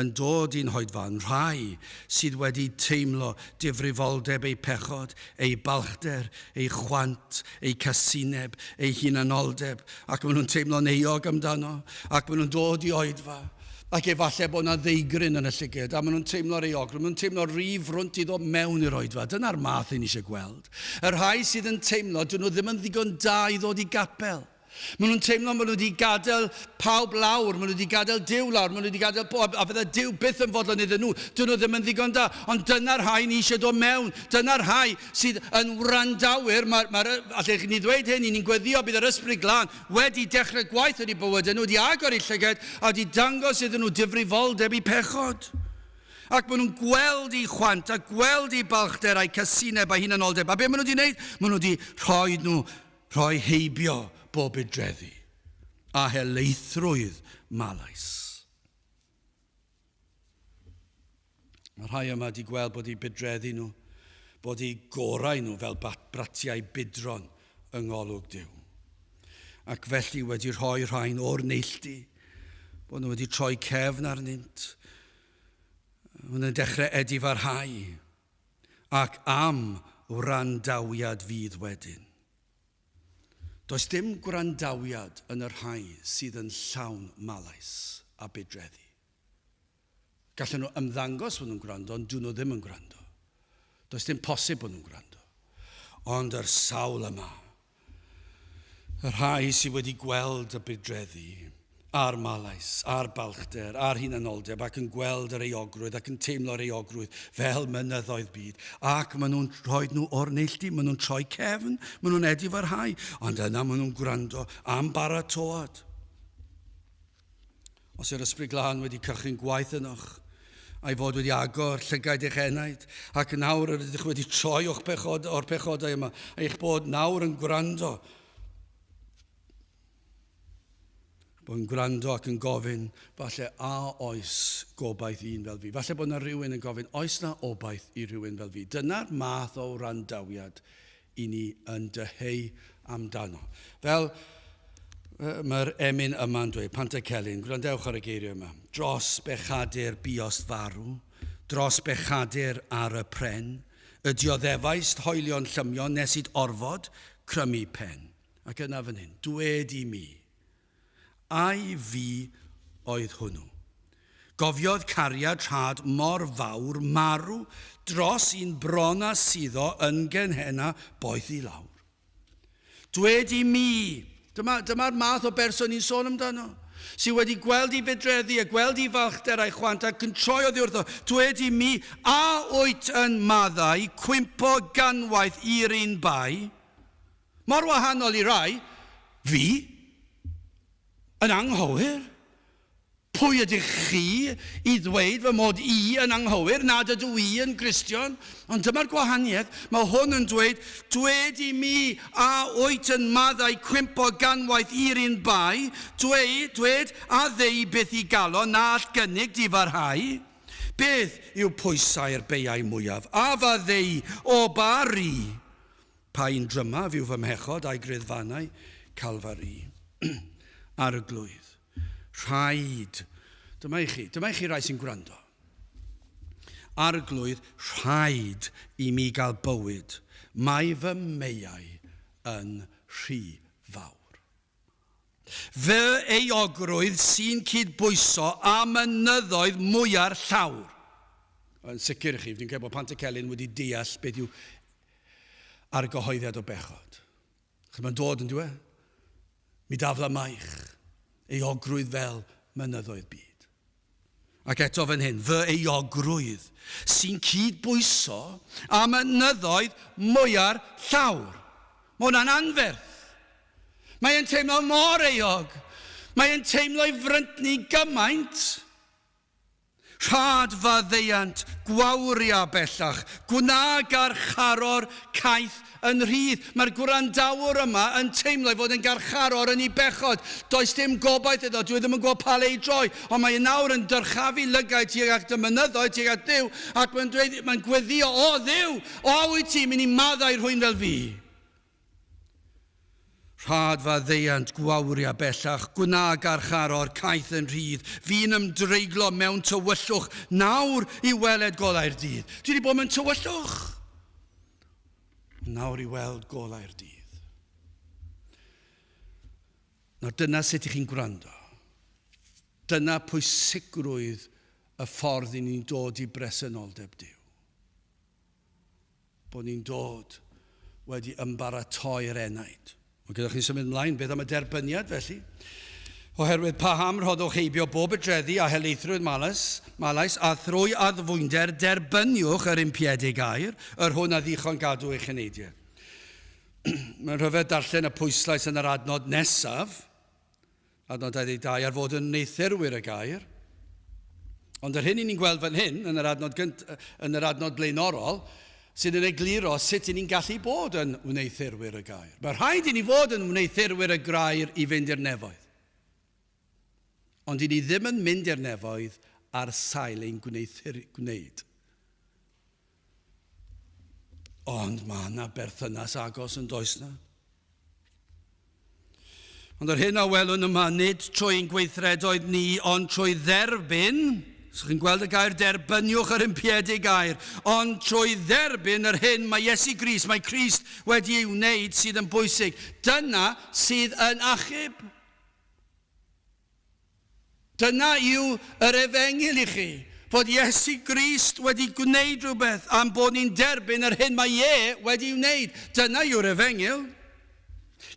yn dod i'n hoedfa'n rhai sydd wedi teimlo difrifoldeb eu pechod, eu balchder, eu chwant, eu casineb, eu hunanoldeb, ac maen nhw'n teimlo'n euog amdano, ac maen nhw'n dod i oedfa, ac efallai bod yna ddeigryn yn y llyged, a maen nhw'n teimlo'r euogrwydd, maen nhw'n teimlo rhy frwnt i ddod mewn i'r oedfa. Dyna'r math i ni eisiau gweld. Y rhai sydd yn teimlo, dyn nhw ddim yn ddigon da i ddod i gapel. Maen nhw'n teimlo maen nhw wedi gadael pawb lawr, maen nhw wedi gadael Duw lawr, maen nhw wedi gadael pob, a fydda Duw byth yn fodlon iddyn nhw. Dyn nhw ddim yn ddigon da. Ond dyna'r rhai ni eisiau dod mewn. Dyna'r rhai sydd yn wrandawyr. Mae'r, mae, allech ni ddweud hyn, i ni'n gweddio bydd yr Ysbryd Glân wedi dechrau gwaith yn eu bywydau nhw, wedi agor eu llygaid a wedi dangos iddyn nhw difrifoldeb eu pechod. Ac maen nhw'n gweld eu chwant a gweld eu balchder a'u casineb a'u hunanoldeb. A be maen nhw wedi wneud? Maen nhw wedi rhoi nhw, rhoi heibio bob budreddi a helaethrwydd malais. Mae rhai yma wedi gweld bod eu budreddi nhw, bod eu gorau nhw fel bratiau budron yng ngolwg Duw. Ac felly wedi rhoi rhain o'r neilltu, bod nhw wedi troi cefn arnynt. Maen nhw'n dechrau edifarhau, ac am wrandawiad fydd wedyn. Does dim gwrandawiad yn y rhai sydd yn llawn malais a budreddi. Gallen nhw ymddangos bod nhw'n gwrando, ond dyn nhw ddim yn gwrando. Does dim posib bod nhw'n gwrando. Ond yr sawl yma, y rhai sydd wedi gweld y budreddi, a'r malais, a'r balchder, a'r hunanoldeb, ac yn gweld yr euogrwydd, ac yn teimlo'r euogrwydd fel mynyddoedd byd, ac maen nhw'n rhoi nhw o'r neilltu, maen nhw'n troi cefn, maen nhw'n edifarhau, ond yna maen nhw'n gwrando am baratoad. Os yw'r Ysbryd Glân wedi cychwyn gwaith ynoch, a'i fod wedi agor llygaid eich enaid, ac nawr yr ydych wedi troi o'ch pechod, o'r pechodau yma, eich bod nawr yn gwrando, bod yn gwrando ac yn gofyn, falle, a oes gobaith i un fel fi? Falle bod yna rhywun yn gofyn, oes na obaith i rhywun fel fi? Dyna'r math o wrandawiad i ni yn dyheu amdano. Fel mae'r emyn yma'n dweud, Pantycelyn, gwrandewch ar y geiriau yma. Dros bechadur buost farw, dros bechadur ar y pren, y dioddefaist hoelion llymion nes id orfod crymu pen. Ac yna fan hyn, dwed i mi, Ai fi oedd hwnnw? Gofiodd cariad rhad mor fawr marw dros un bron a suddo yn genhena boeth i lawr. Dwed i mi, dyma, dyma'r math o berson ni'n sôn amdano, sydd wedi gweld i fudreddi a gweld i falchder a'i chwant ac yn troi oddi wrtho, dwed i mi, a wyt yn maddau cwympo ganwaith i'r un bai? Mor wahanol i rai, fi, yn anghywir. Pwy ydych chi i ddweud fy mod i yn anghywir, nad ydw i yn Gristion? Ond dyma'r gwahaniaeth. Mae hwn yn dweud, dwed i mi a wyt yn maddau cwympo ganwaith i'r un bai, dweud, dwed a ddeu byth i galon na all gynnig difarhau. Beth yw pwysau'r beiau mwyaf? A faddeu o ba ri? Pa un drymaf yw fy mhechod a'i griddfannau Calfari? Arglwydd. Rhaid. Dyma i chi, dyma i chi rai sy'n gwrando. Arglwydd, rhaid i mi gael bywyd. Mae fy meiau yn rhy fawr. Fy euogrwydd sy'n cydbwyso â mynyddoedd mwya'r llawr. Yn sicr i chi, fi'n credu bod Pantycelyn wedi deall beth yw argyhoeddiad o bechod. Chos mae'n dod yn dwi? Mi dafla maich, euogrwydd fel mynyddoedd byd. Ac eto fan hyn, fy euogrwydd sy'n cyd-bwyso â mynyddoedd mwya'r llawr. Mae hwnna'n anferth. Mae e'n teimlo mor euog. Mae e'n teimlo ei fryntni gymaint. Rhad faddeuant, gwawria bellach, gwna garcharor caeth yn rhydd. Mae'r gwrandawr yma yn teimlo ei fod yn garcharor yn ei bechod. Does dim gobaith iddo, dyw e ddim yn gwybod pa le i droi, ond mae e nawr yn dyrchafu lygaid tuag at y mynyddoedd, tuag at Dduw, ac mae'n dweud, mae'n gweddio, o Dduw, o a wyt ti'n mynd i maddau rhywun fel fi? Rhad faddeuant gwawria bellach, gwna garcharor caeth yn rhydd, fi'n ymdreiglo mewn tywyllwch, nawr i weled golau'r dydd. Dwi wedi bod mewn tywyllwch, nawr i weld golau'r dydd. Nawr dyna sut i chi'n gwrando. Dyna pwysigrwydd y ffordd i ni'n dod i bresenoldeb Duw. Bod ni'n dod wedi ymbaratoi'r enaid. Ond gyda chi'n symud ymlaen, beth am y derbyniad felly? Oherwydd paham rhoddwch heibio bob ydreddi a helaethrwydd malais, malais, a thrwy addfwynder derbyniwch yr impiedig air, yr hwn a ddichon gadw eich eneidiau. Mae'n rhyfedd darllen y pwyslais yn yr adnod nesaf, Adnod 22, ar fod yn wneuthurwyr y gair. Ond yr hyn i ni'n gweld fan hyn, yn yr adnod, gynt, yn yr adnod blaenorol, sydd yn egluro sut i ni'n gallu bod yn wneuthurwyr y gair. Mae rhaid i ni fod yn wneuthurwyr y grair i fynd i'r nefoedd. Ond i ni ddim yn mynd i'r nefoedd ar sail ein gwneuthur, gwneud. Ond mae yna berthynas agos yn does na? Ond yr hyn a welwn yma, nid trwy ein gweithredoedd ni, ond trwy dderbyn, so chi'n gweld y gair derbyniwch yr impiedig gair, ond trwy dderbyn yr hyn mae Iesu Grist, mae Crist wedi ei wneud sydd yn bwysig. Dyna sydd yn achub. Dyna yw yr efengyl i chi, fod Iesu Grist wedi gwneud rhywbeth a'n bod ni'n derbyn yr hyn mae e wedi wneud. Dyna yw'r efengyl.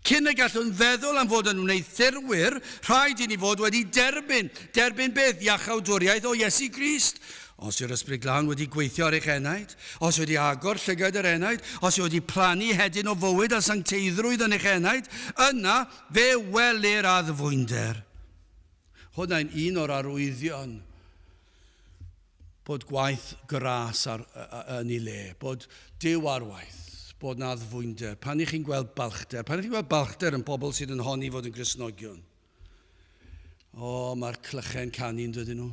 Cyn y gallwn feddwl am fod yn wneuthurwyr, rhaid i ni fod wedi derbyn. Derbyn beth? Iachawdwriaeth o Iesu Grist. Os yw'r Ysbryd Glân wedi gweithio ar eich enaid, os wedi agor llygad yr enaid, os yw wedi plannu hedyn o fywyd a sancteiddrwydd yn eich enaid, yna fe welir addfwynder. Hwnna'n un o'r arwyddion bod gwaith gras ar, yn ei le, bod Duw ar waith, bod na addfwynder. Pan ych chi'n gweld balchder, pan ych chi'n gweld balchder yn pobl sydd yn honni fod yn Gristnogion, o, mae'r clychau'n canu yn dydyn nhw.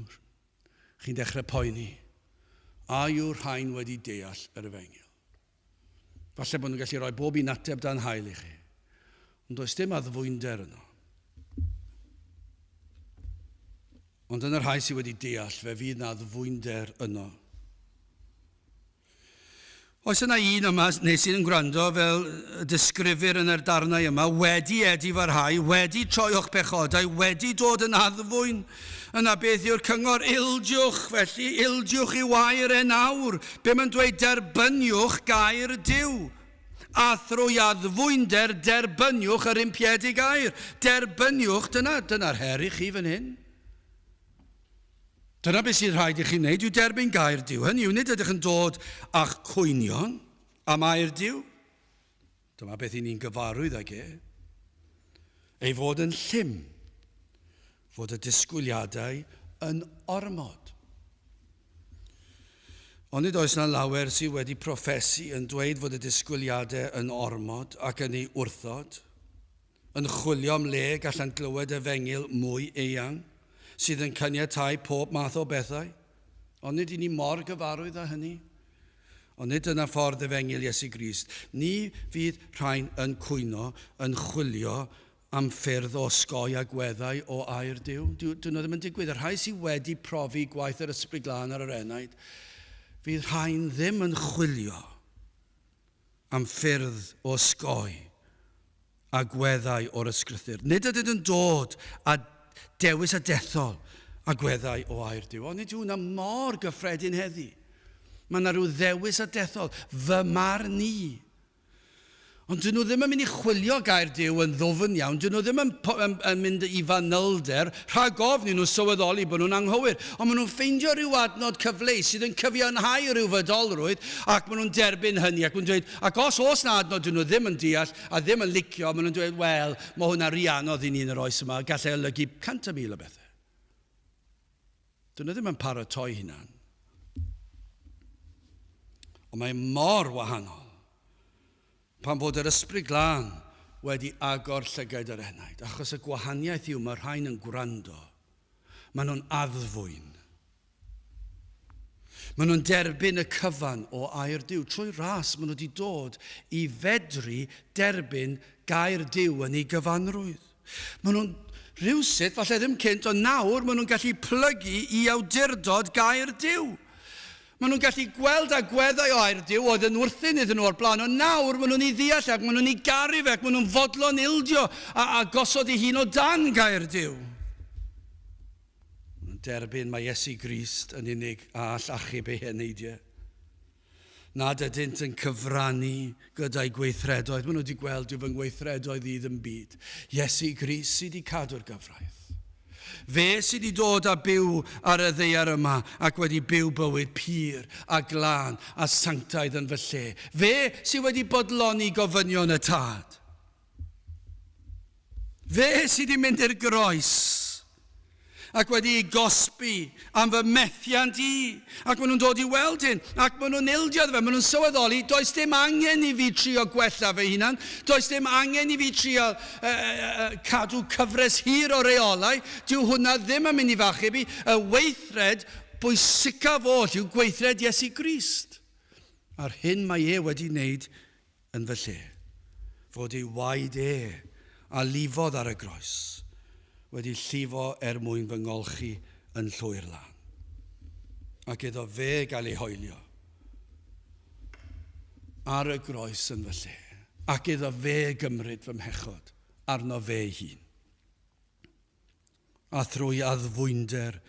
Chi'n dechrau poeni. A yw'r rhain wedi deall yr efengyl? Falle bod nhw'n gallu rhoi bob un ateb dan hael i chi. Ond does dim addfwynder yno. Ond yn y rhai sydd wedi deall, fe fydd na addfwynder yno. Oes yna un yma, neu sydd yn gwrando, fel y disgrifir yn yr darnau yma, wedi edifarhau, wedi troi o'ch pechodau, wedi dod yn addfwyn? Yna beth yw'r cyngor? Ildiwch, felly, ildiwch i wair e nawr. Be mae'n dweud? Derbyniwch gair Duw. A thrwy addfwynder derbyniwch yr impiedig air. Derbyniwch, dyna, dyna'r her i chi fan hyn. Dyna beth sydd rhaid i chi wneud, yw derbyn gair Duw. Hynny yw, nid ydych yn dod â'ch cwynion am air Duw. Dyma beth i ni'n gyfarwydd ag e. Ei fod yn llym, fod y disgwyliadau yn ormod. Ond nid oes na lawer sydd wedi proffesu yn dweud fod y disgwyliadau yn ormod ac yn ei wrthod, yn chwilio am le gallant glywed efengyl mwy eang, sydd yn caniatáu pob math o bethau. Ond nid i ni mor gyfarwydd â hynny. Ond nid dyna ffordd efengyl Iesu Grist. Ni fydd rhain yn cwyno, yn chwilio am ffyrdd o osgoi agweddau o air Duw. Dyn nhw ddim yn digwydd. Y rhai sydd wedi profi gwaith yr Ysbryd Glân ar yr enaid, fydd rhain ddim yn chwilio am ffyrdd o osgoi agweddau o'r Ysgrythur. Nid ydynt yn dod â dewis a dethol agweddau o air Duw. Ond nid yw hwnna mor gyffredin heddi. Mae yna rhyw ddewis a dethol, fy marn i. Ond dyn nhw ddim yn mynd i chwilio gair Duw yn ddwfn iawn, dyn nhw ddim yn, yn, yn mynd i fanylder, rhag ofn i nhw sylweddoli bod nhw'n anghywir. Ond maen nhw'n ffeindio rhyw adnod cyfleus sydd yn cyfiawnhau rhyw fydolrwydd, ac maen nhw'n derbyn hynny, ac maen nhw'n dweud, ac os oes na adnod dyn nhw ddim yn deall a ddim yn licio, maen nhw'n dweud, wel, mae hwnna rhy anodd i ni yn yr oes yma, gallai olygu 100,000 o bethau. Dyn nhw ddim yn paratoi hunan. Ond mae mor wahanol pan fod yr Ysbryd Glân wedi agor llygaid yr enaid, achos y gwahaniaeth yw mae rhain yn gwrando. Maen nhw'n addfwyn. Maen nhw'n derbyn y cyfan o air Duw. Trwy ras maen nhw wedi dod i fedru derbyn gair Duw yn ei gyfanrwydd. Maen nhw'n rhywsut, falle ddim cynt, ond nawr maen nhw'n gallu plygu i awdurdod gair Duw. Maen nhw'n gallu gweld agweddau o air Duw oedd yn wrthun iddyn nhw o'r blaen, ond nawr maen nhw'n ei ddeall ac maen nhw'n ei garu fe ac maen nhw'n fodlon ildio a, a gosod ei hun o dan gair Duw. Maen nhw'n derbyn mai Iesu Grist yn unig a all achub eu heneidiau. Nad ydynt yn cyfrannu gyda'i gweithredoedd. Maen nhw wedi gweld dyw fy ngweithredoedd i ddim byd. Iesu Grist sydd wedi cadw'r gyfraith. Fe sydd wedi dod a byw ar y ddaear yma ac wedi byw bywyd pur a glân a sanctaidd yn fy lle. Fe sydd wedi bodloni gofynion y Tad. Fe sydd wedi mynd i'r groes ac wedi ei gosbi am fy methiant i. Ac maen nhw'n dod i weld hyn, ac maen nhw'n ildio iddo fe, maen nhw'n sylweddoli, does dim angen i fi trio gwella fy hunan, does dim angen i fi trio uh, uh, cadw cyfres hir o reolau, dyw hwnna ddim yn mynd i fachub i. Y weithred bwysicaf oll yw gweithred Iesu Grist. A'r hyn mae e wedi wneud yn fy lle, fod ei waed e, a lifodd ar y groes, wedi llifo er mwyn fy ngolchi yn llwyr lân, ac iddo fe gael ei hoelio ar y groes yn fy lle, ac iddo fe gymryd fy mhechod arno fe ei hun. A thrwy addfwynder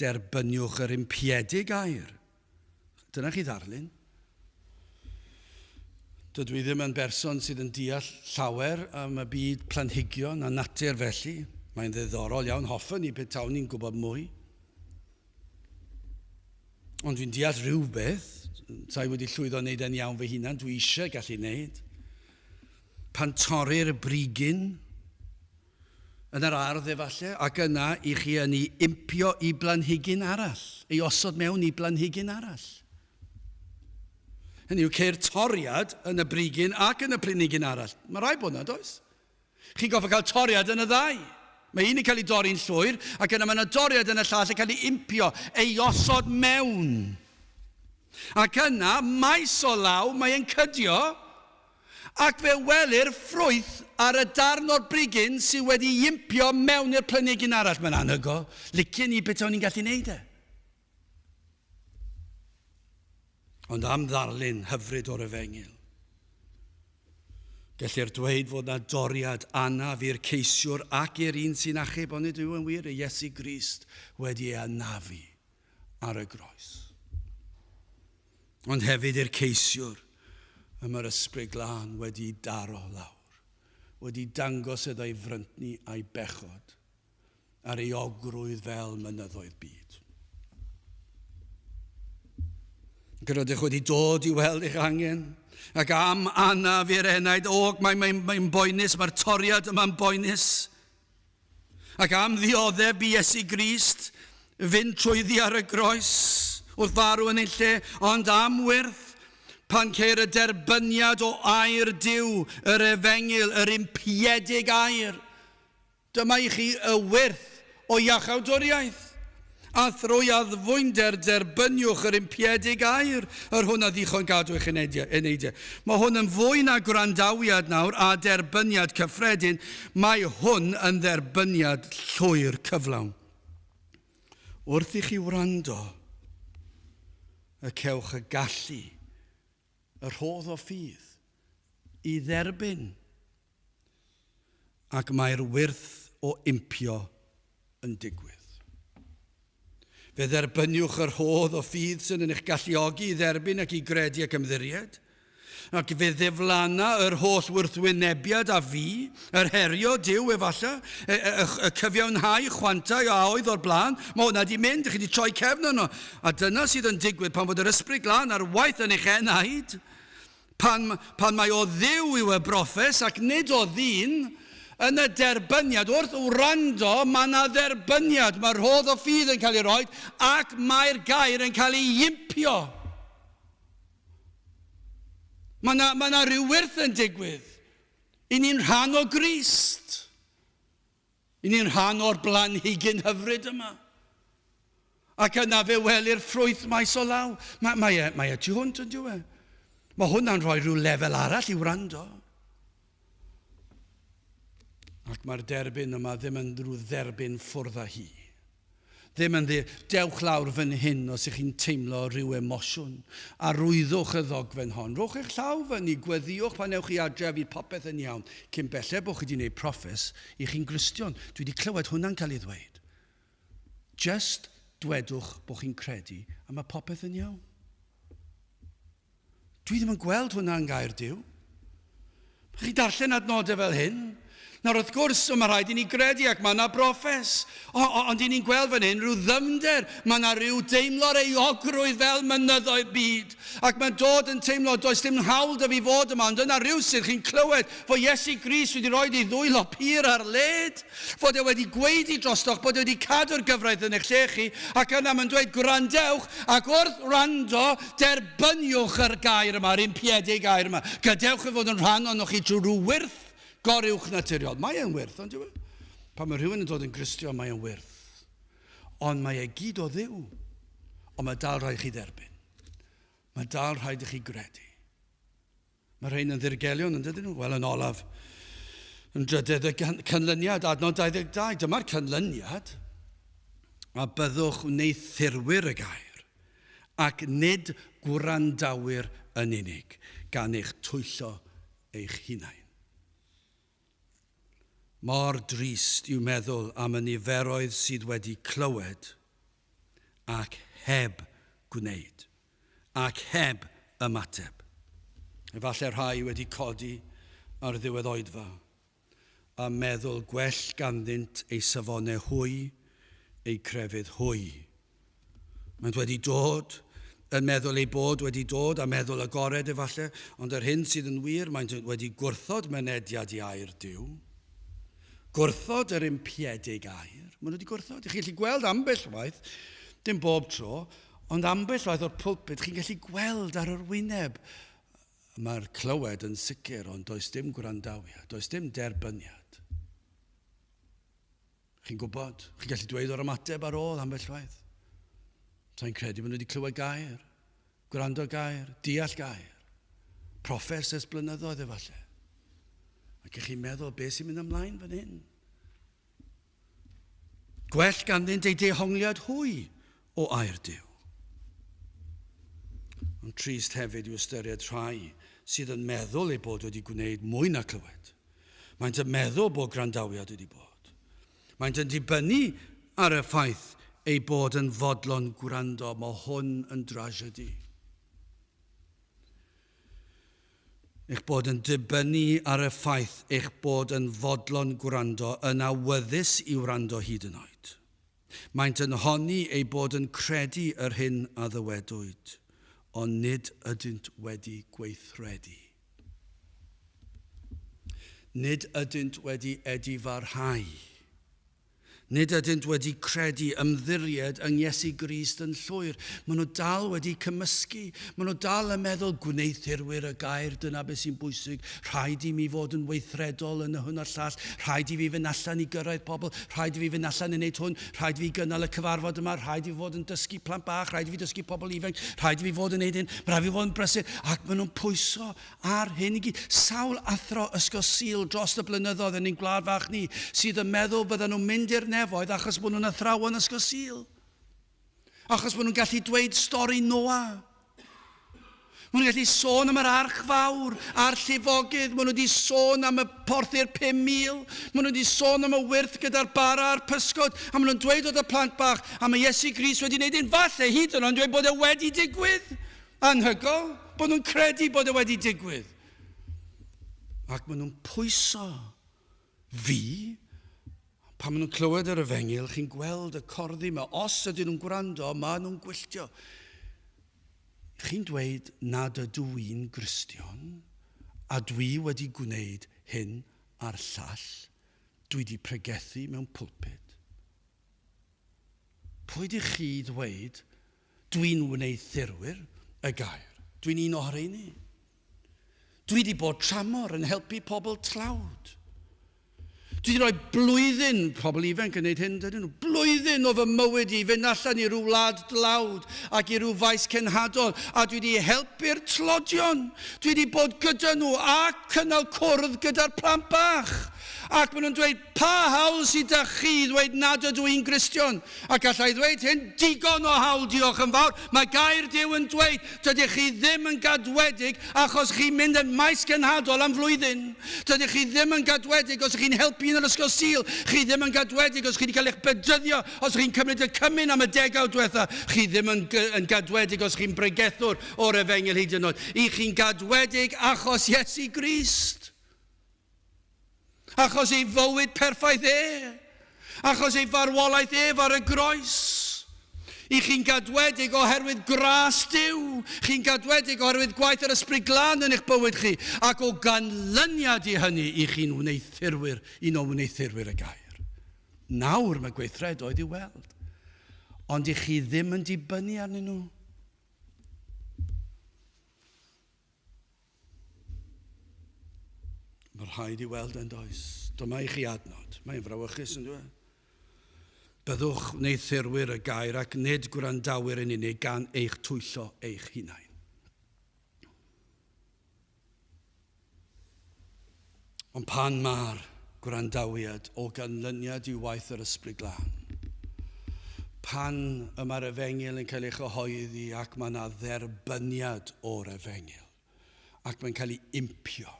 derbyniwch yr impiedig air. Dyna chi ddarlun. Dydw i ddim yn berson sydd yn deall llawer am y byd planhigion a natur felly. Mae'n ddiddorol iawn, hoffwn i petawn i'n gwybod mwy. Ond dwi'n deall rhywbeth, sa'i wedi llwyddo wneud e'n iawn fy hunan, dwi eisiau gallu wneud. Pan torri'r brigyn, yn yr ardd efallai, ac yna i chi yn ei impio i blanhigyn arall, ei osod mewn i blanhigyn arall. Hynny yw, ceir toriad yn y brigyn ac yn y planhigyn arall. Mae rhaid bod yna, does? Chi'n goffa cael toriad yn y ddau. Mae un yn cael ei dorri'n llwyr, ac yna mae yna doriad yn y llall yn cael ei impio, ei osod mewn. Ac yna, maes o law, mae'n cydio, Ac fe welir ffrwyth ar y darn o'r brigyn sydd wedi iimpio mewn i'r planhigyn arall. Mae'n anhygoel. Licien i betawn i'n gallu neud e. Ond am ddarlun hyfryd o'r efengyl. Gellir dweud fod na doriad anaf i'r ceisiwr ac i'r un sy'n achub, onid yw yn wir, y Iesu Grist wedi ei anafu ar y groes. Ond hefyd i'r ceisiwr y mae'r Ysbryd Glân wedi daro lawr, wedi dangos iddo ei fryntni a'i bechod, a'r euogrwydd fel mynyddoedd byd. Ac yr ydych wedi dod i weld eich angen, ac am anaf i'r enaid, o, mae'n mae, mae boenus, mae'r toriad yma'n boenus. Ac am ddioddef bu Iesu Grist fynd trwyddi ar y groes wrth farw yn ei lle, ond am wyrth pan ceir y derbyniad o air Duw, yr efengyl, yr impiedig air. Dyma i chi y wyrth o iachawdwriaeth. A thrwy addfwynder derbyniwch yr impiedig air, yr hwn a ddichon gadw eich eneidiau. Mae hwn yn fwy na gwrandawiad nawr a derbyniad cyffredin, mae hwn yn dderbyniad llwyr cyflawn. Wrth i chi wrando, y cewch y gallu, y rhodd o ffydd, i dderbyn, ac mae'r wyrth o impio yn digwydd. Fe dderbyniwch y rhodd o ffydd sydd yn eich galluogi i dderbyn ac i gredu ac ymddiried. Ac fe ddiflanna yr holl wrthwynebiad a fu, yr herio Duw efallai, y, y, y, y cyfiawnhau chwantau a oedd o'r blaen. Mae hwnna wedi mynd, chi wedi troi cefn arno. A dyna sydd yn digwydd pan fod yr Ysbryd Glân ar waith yn eich enaid. Pan, pan mae o Dduw yw y broffes ac nid o ddyn, yn y derbyniad, wrth wrando, mae yna dderbyniad, mae rhodd o ffydd yn cael ei roi ac mae'r gair yn cael ei impio. Mae yna, mae yna rhyw wyrth yn digwydd. I ni'n rhan o Grist. I ni'n rhan o'r blanhigyn hyfryd yma. Ac yna fe welir ffrwyth maes o law. Mae, mae, e, mae e tu hwnt yn dyw e. Mae hwnna'n rhoi rhyw lefel arall i wrando. Ac mae'r derbyn yma ddim yn rhyw dderbyn ffwrdd â hi. Ddim yn ddi, dewch lawr fan hyn os ych chi'n teimlo rhyw emosiwn. Arwyddwch y ddogfen hon. Rhowch eich llaw fyny, gweddïwch pan ewch chi adre a fydd popeth yn iawn. Cyn belled bod chi wedi gwneud proffes i chi'n Gristion. Dwi wedi clywed hwnna'n cael ei ddweud. Just dwedwch bod chi'n credu a mae popeth yn iawn. Dwi ddim yn gweld hwnna yn gair Duw. Chi darllen adnodau fel hyn. Nawr wrth gwrs, mae rhaid i ni gredu ac mae yna broffes. O, o, ond i ni'n gweld fan hyn rhyw ddyfnder, mae yna rhyw deimlo'r euogrwydd fel mynyddoedd byd. Ac mae'n dod yn teimlo, does dim hawl da fi fod yma, ond yna rhywsut chi'n clywed fod Iesu Grist wedi rhoi ei ddwylo pur ar led. Fod e wedi gwaedu drostoch, bod e wedi cadw'r gyfraith yn eich lle chi, ac yna mae'n dweud, gwrandewch, ac wrth wrando, derbyniwch yr gair yma, yr impiedig gair yma. Gadewch e fod yn rhan ohonoch chi trwy rhyw wyrth goruwch naturiol. Mae e'n wyrth, ond yw e? Pan mae rhywun yn dod yn Gristion, mae e'n wyrth. Ond mae e gyd o Dduw. Ond mae dal rhaid chi dderbyn. Mae dal rhaid i chi gredu. Mae rhain yn ddirgelion, yn dydyn nhw? Wel, yn olaf, yn drydydd y canlyniad, adnod 22, dyma'r canlyniad. A byddwch wneuthurwyr y gair, ac nid gwrandawyr yn unig, gan eich twyllo eich hunain. Mor drist yw meddwl am y niferoedd sydd wedi clywed ac heb gwneud. ac heb ymateb. Efallai rhai wedi codi ar ddiwedd oedfa a meddwl gwell ganddynt eu safonau hwy, eu crefydd hwy. Maent wedi dod yn meddwl eu bod wedi dod a meddwl agored efallai, ond yr hyn sydd yn wir, maent wedi gwrthod mynediad i air Duw. Gwrthod yr impiedig air. Maen nhw wedi gwrthod. Chi'n gallu gweld ambell waith, dim bob tro, Ond ambell waith o'r pulpit, chi'n gallu gweld ar yr wyneb. Mae'r clywed yn sicr, ond does dim gwrandawiad, does dim derbyniad. Chi'n gwybod, chi'n gallu dweud o'r ymateb ar ôl ambell waith. Sa'n credu bod nhw wedi clywed gair, gwrando gair, deall gair. Proffes ers blynyddoedd efallai. Ac ych chi'n meddwl beth sy'n mynd ymlaen fan hyn? Gwell ganddynt eu dehongliad hwy o air Duw. Ond trist hefyd yw ystyried rhai sydd yn meddwl eu bod wedi gwneud mwy na clywed. Maent yn meddwl bod gwrandawiad wedi bod. Maent yn dibynnu ar y ffaith eu bod yn fodlon gwrando. Mae hwn yn drasiedi. Eich bod yn dibynnu ar y ffaith eich bod yn fodlon gwrando, yn awyddus i wrando hyd yn oed. Maent yn honni eu bod yn credu yr hyn a ddywedwyd, ond nid ydynt wedi gweithredu. Nid ydynt wedi edifarhau. Nid ydynt wedi credu ymddiried yng Iesu Grist yn llwyr. Maen nhw dal wedi cymysgu. Maen nhw dal yn meddwl, gwneuthurwyr y gair, dyna beth sy'n bwysig. Rhaid i mi fod yn weithredol yn y hwn a'r llall. Rhaid i fi fynd allan i gyrraedd pobl. Rhaid i fi fynd allan i wneud hwn. Rhaid i fi gynnal y cyfarfod yma. Rhaid i fi fod yn dysgu plant bach. Rhaid i fi dysgu pobl ifanc. Rhaid i fi fod yn gwneud hyn. Mae rhaid i fi fod yn brysur. Ac maen nhw'n pwyso Ar hyn i gyd, sawl athro Ysgol Sul dros y blynyddoedd yn ein gwlad fach ni sydd yn meddwl byddan nhw'n mynd i'r nefoedd achos bod nhw'n athrawon Ysgol Sul? Achos bod nhw'n gallu dweud stori Noa? Maen nhw'n gallu sôn am yr arch fawr a'r llifogydd, maen nhw wedi sôn am y porthi'r 5,000, maen nhw wedi sôn am y wyrth gyda'r bara a'r pysgod, a maen nhw'n dweud wrth y plant bach, a mae Iesu Grist wedi gwneud hyn, falle hyd yn oed yn dweud bod e wedi digwydd. Anhygoel bod nhw'n credu bod e wedi digwydd. Ac maen nhw'n pwyso fi. Pan maen nhw'n clywed yr efengyl, chi'n gweld y corddi yma. Os ydyn nhw'n gwrando, maen nhw'n gwylltio. Chi'n dweud nad ydw i'n Gristion, a dwi wedi gwneud hyn a'r llall. Dwi wedi pregethu mewn pulpit. Pwy dych chi ddweud Dwi'n wneuthurwyr y gair. Dwi'n un o'r rheiny. Dwi wedi bod tramor yn helpu pobl tlawd. Dwi wedi rhoi blwyddyn, pobl ifanc yn gwneud hyn, dydyn nhw, blwyddyn o fy mywyd i fynd allan i ryw wlad dlawd ac i ryw faes cenhadol, a dwi wedi helpu'r tlodion. Dwi wedi bod gyda nhw a cynnal cwrdd gyda'r plant bach. Ac maen nhw'n dweud, pa hawl sydd da chi i ddweud nad ydw i'n Gristion? Ac alla i ddweud hyn, digon o hawl, diolch yn fawr. Mae gair Duw yn dweud, dydych chi ddim yn gadwedig achos chi'n mynd yn maes cenhadol am flwyddyn. Dydych chi ddim yn gadwedig os ych chi'n helpu yn yr ysgol Sul. Chi ddim yn gadwedig os chi wedi cael eich bedyddio, os ych chi'n cymryd y cymun am y degawd diwetha. Chi ddim yn, yn gadwedig os chi'n bregethwr o'r efengyl hyd yn oed. I chi'n gadwedig achos Iesu Grist. Achos ei fywyd perffaith e. Achos ei farwolaeth ef ar y groes. I chi'n gadwedig oherwydd gras Duw. Chi'n gadwedig oherwydd gwaith yr Ysbryd Glân yn eich bywyd chi. Ac o ganlyniad i hynny, i chi'n wneuthurwyr, un o wneuthurwyr y gair. Nawr mae gweithredoedd i'w weld. Ond i chi ddim yn dibynnu arnyn nhw. Mae rhaid i weld yn does. Dyma i chi adnod. Mae'n frawychus yn dweud. Byddwch wneuthurwyr y gair ac nid gwrandawyr yn unig gan eich twyllo eich hunain. Ond pan mae'r gwrandawiad o ganlyniad i waith yr Ysbryd Glân, pan y mae'r efengyl yn cael ei chyhoeddi ac mae yna dderbyniad o'r efengyl, ac mae'n cael ei impio,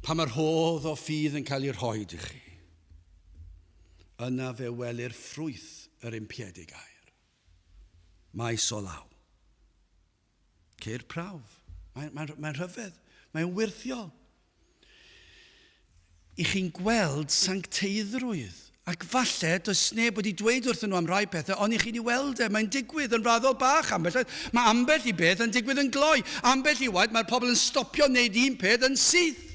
pan mae'r rhodd o ffydd yn cael ei rhoi i chi, yna fe welir ffrwyth yr impiedig air. Maes o law. Ceir prawf. Mae'n mae, mae rhyfedd. Mae'n wyrthiol. I chi'n gweld sancteiddrwydd. Ac falle, does neb wedi dweud wrthyn nhw am rai pethau, ond i chi'n ei weld e, mae'n digwydd yn raddol bach ambell waith. Mae ambell i beth yn digwydd yn gloi. Ambell i waith mae'r pobl yn stopio wneud un peth yn syth.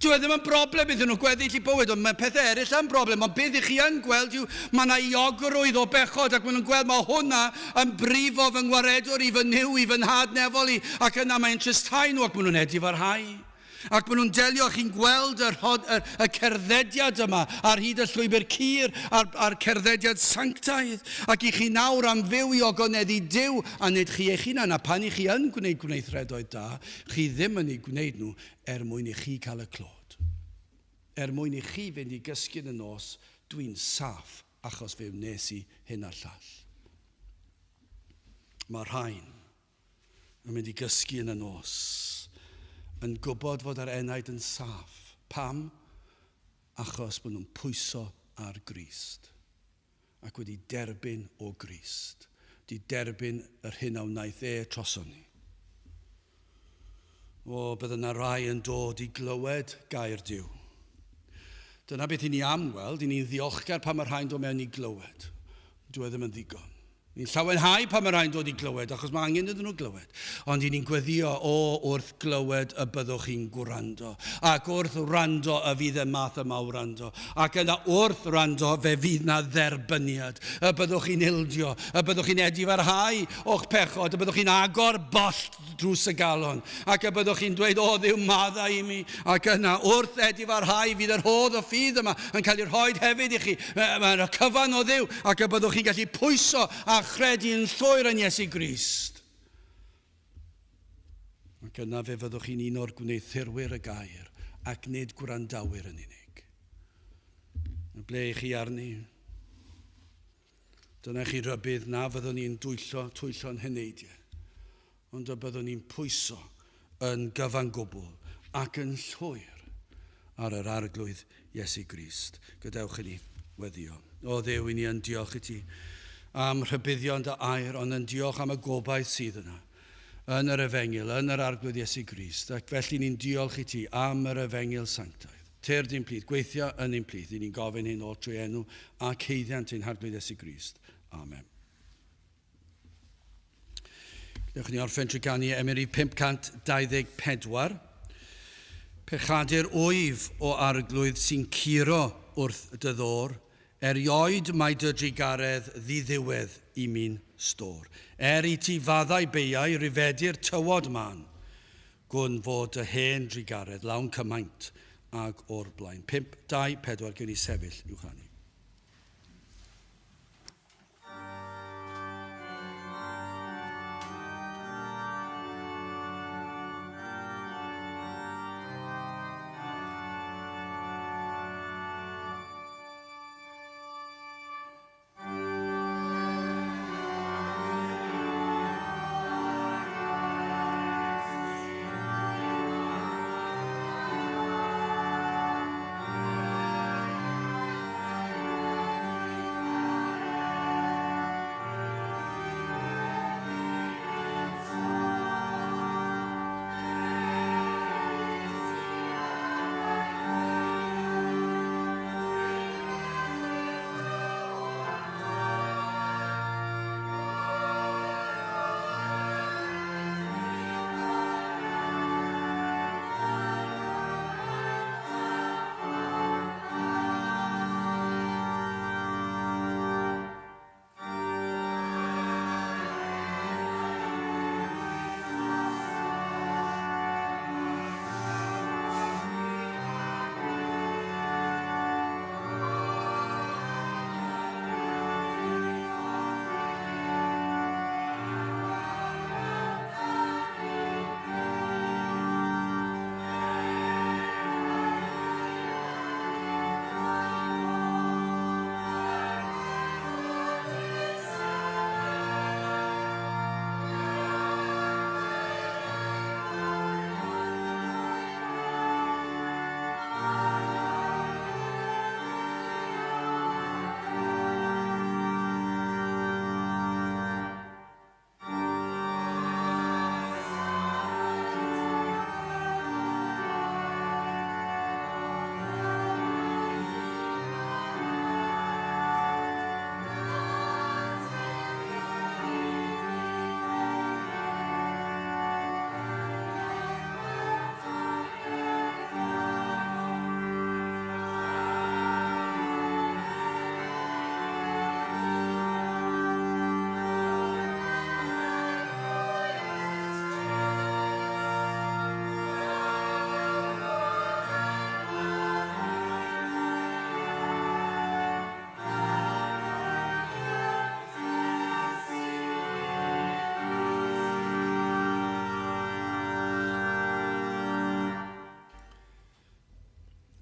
Dyw e ddim yn broblem iddyn nhw gweddill eu bywyd, ond mae pethau eraill yn broblem. Ond beth i chi yn gweld yw mae yna euogrwydd o bechod ac maen nhw'n gweld mae hwnna yn brifo fy ngwaredwr i, fy Nuw i, fy nhad nefol i, ac yna mae'n tristhau nhw ac maen nhw'n edifarhau. Ac maen nhw'n delio, chi'n gweld y, rhod, y, y cerddediad yma ar hyd y llwybr cur a'r, a'r cerddediad sanctaidd. Ac i chi nawr am fyw i ogoneddu Duw a nid chi eich hunan. A pan i chi yn gwneud gwneuthredoedd da, chi ddim yn eu gwneud nhw er mwyn i chi cael y clod. Er mwyn i chi fynd i gysgu yn y nos, dwi'n saff achos fe wnes i hyn a'r llall. Mae rhain yn mynd i gysgu yn y nos, yn gwybod fod yr enaid yn saff. Pam? Achos bod nhw'n pwyso ar Grist ac wedi derbyn o Grist, wedi derbyn yr hyn a wnaeth e troson ni. O, bydd yna rai yn dod i glywed gair Duw. Dyna beth i ni am weld, i ni'n ddiolchgar pan mae rhai'n dod mewn i glywed. Dyw e ddim yn ddigon. Ni'n llawenhau pan mae rhai'n dod i glywed, achos mae angen iddyn nhw glywed. Ond i ni'n gweddio, o, wrth glywed y byddwch chi'n gwrando. Ac wrth wrando y fydd y math yma o wrando. Ac yna wrth wrando fe fydd na dderbyniad. Y byddwch chi'n ildio, y byddwch chi'n edifarhau o'ch pechod, y byddwch chi'n agor bollt drws y galon, ac y byddwch chi'n dweud, o Dduw, maddau i mi. Ac yna, wrth edifarhau, fydd yr rhodd o ffydd yma yn cael ei rhoi hefyd i chi. Mae'r cyfan o Dduw, ac y byddwch chi'n gallu pwyso a chredu yn llwyr yn Iesu Grist. Ac yna fe fyddwch chi'n un o'r gwneuthurwyr y gair, ac nid gwrandawyr yn unig. Ble i chi arni? Dyna chi rybudd na fyddwn ni'n dwyllo, twyllo'n heneidiau, ond y byddwn ni'n pwyso yn gyfan gwbl ac yn llwyr ar yr Arglwydd Iesu Grist. Gadewch i ni weddio. O Dduw, i ni yn diolch i ti am rhybuddion dy air, ond yn diolch am y gobaith sydd yna yn yr Efengyl, yn yr Arglwydd Iesu Grist, ac felly ni'n diolch i ti am yr Efengyl Sanctaidd. Tyrd i'n plith, gweithio yn ein plith, i ni'n gofyn hyn oll trwy enw ac haeddiant ein Harglwydd Iesu Grist. Amen. Gadewch ni orffen trwy ganu emyn rhif 524. Pechadur wyf o Arglwydd sy'n curo wrth dy ddôr, erioed mae dy drugaredd ddiddiwedd i mi'n stôr. Er i ti faddau beiau rifedu'r tywod mân, Gwn fod dy hen drugaredd lawn cymaint ag o'r blaen. 5, 2, 4, gewn ni sefyll i'w chanu.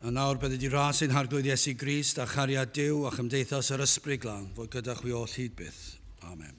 A nawr bydde di ras ein harglwydd Iesu Grist a chariad Duw a chymdeithas yr Ysbryd Glân fod gyda chwi oll hyd byth. Amen.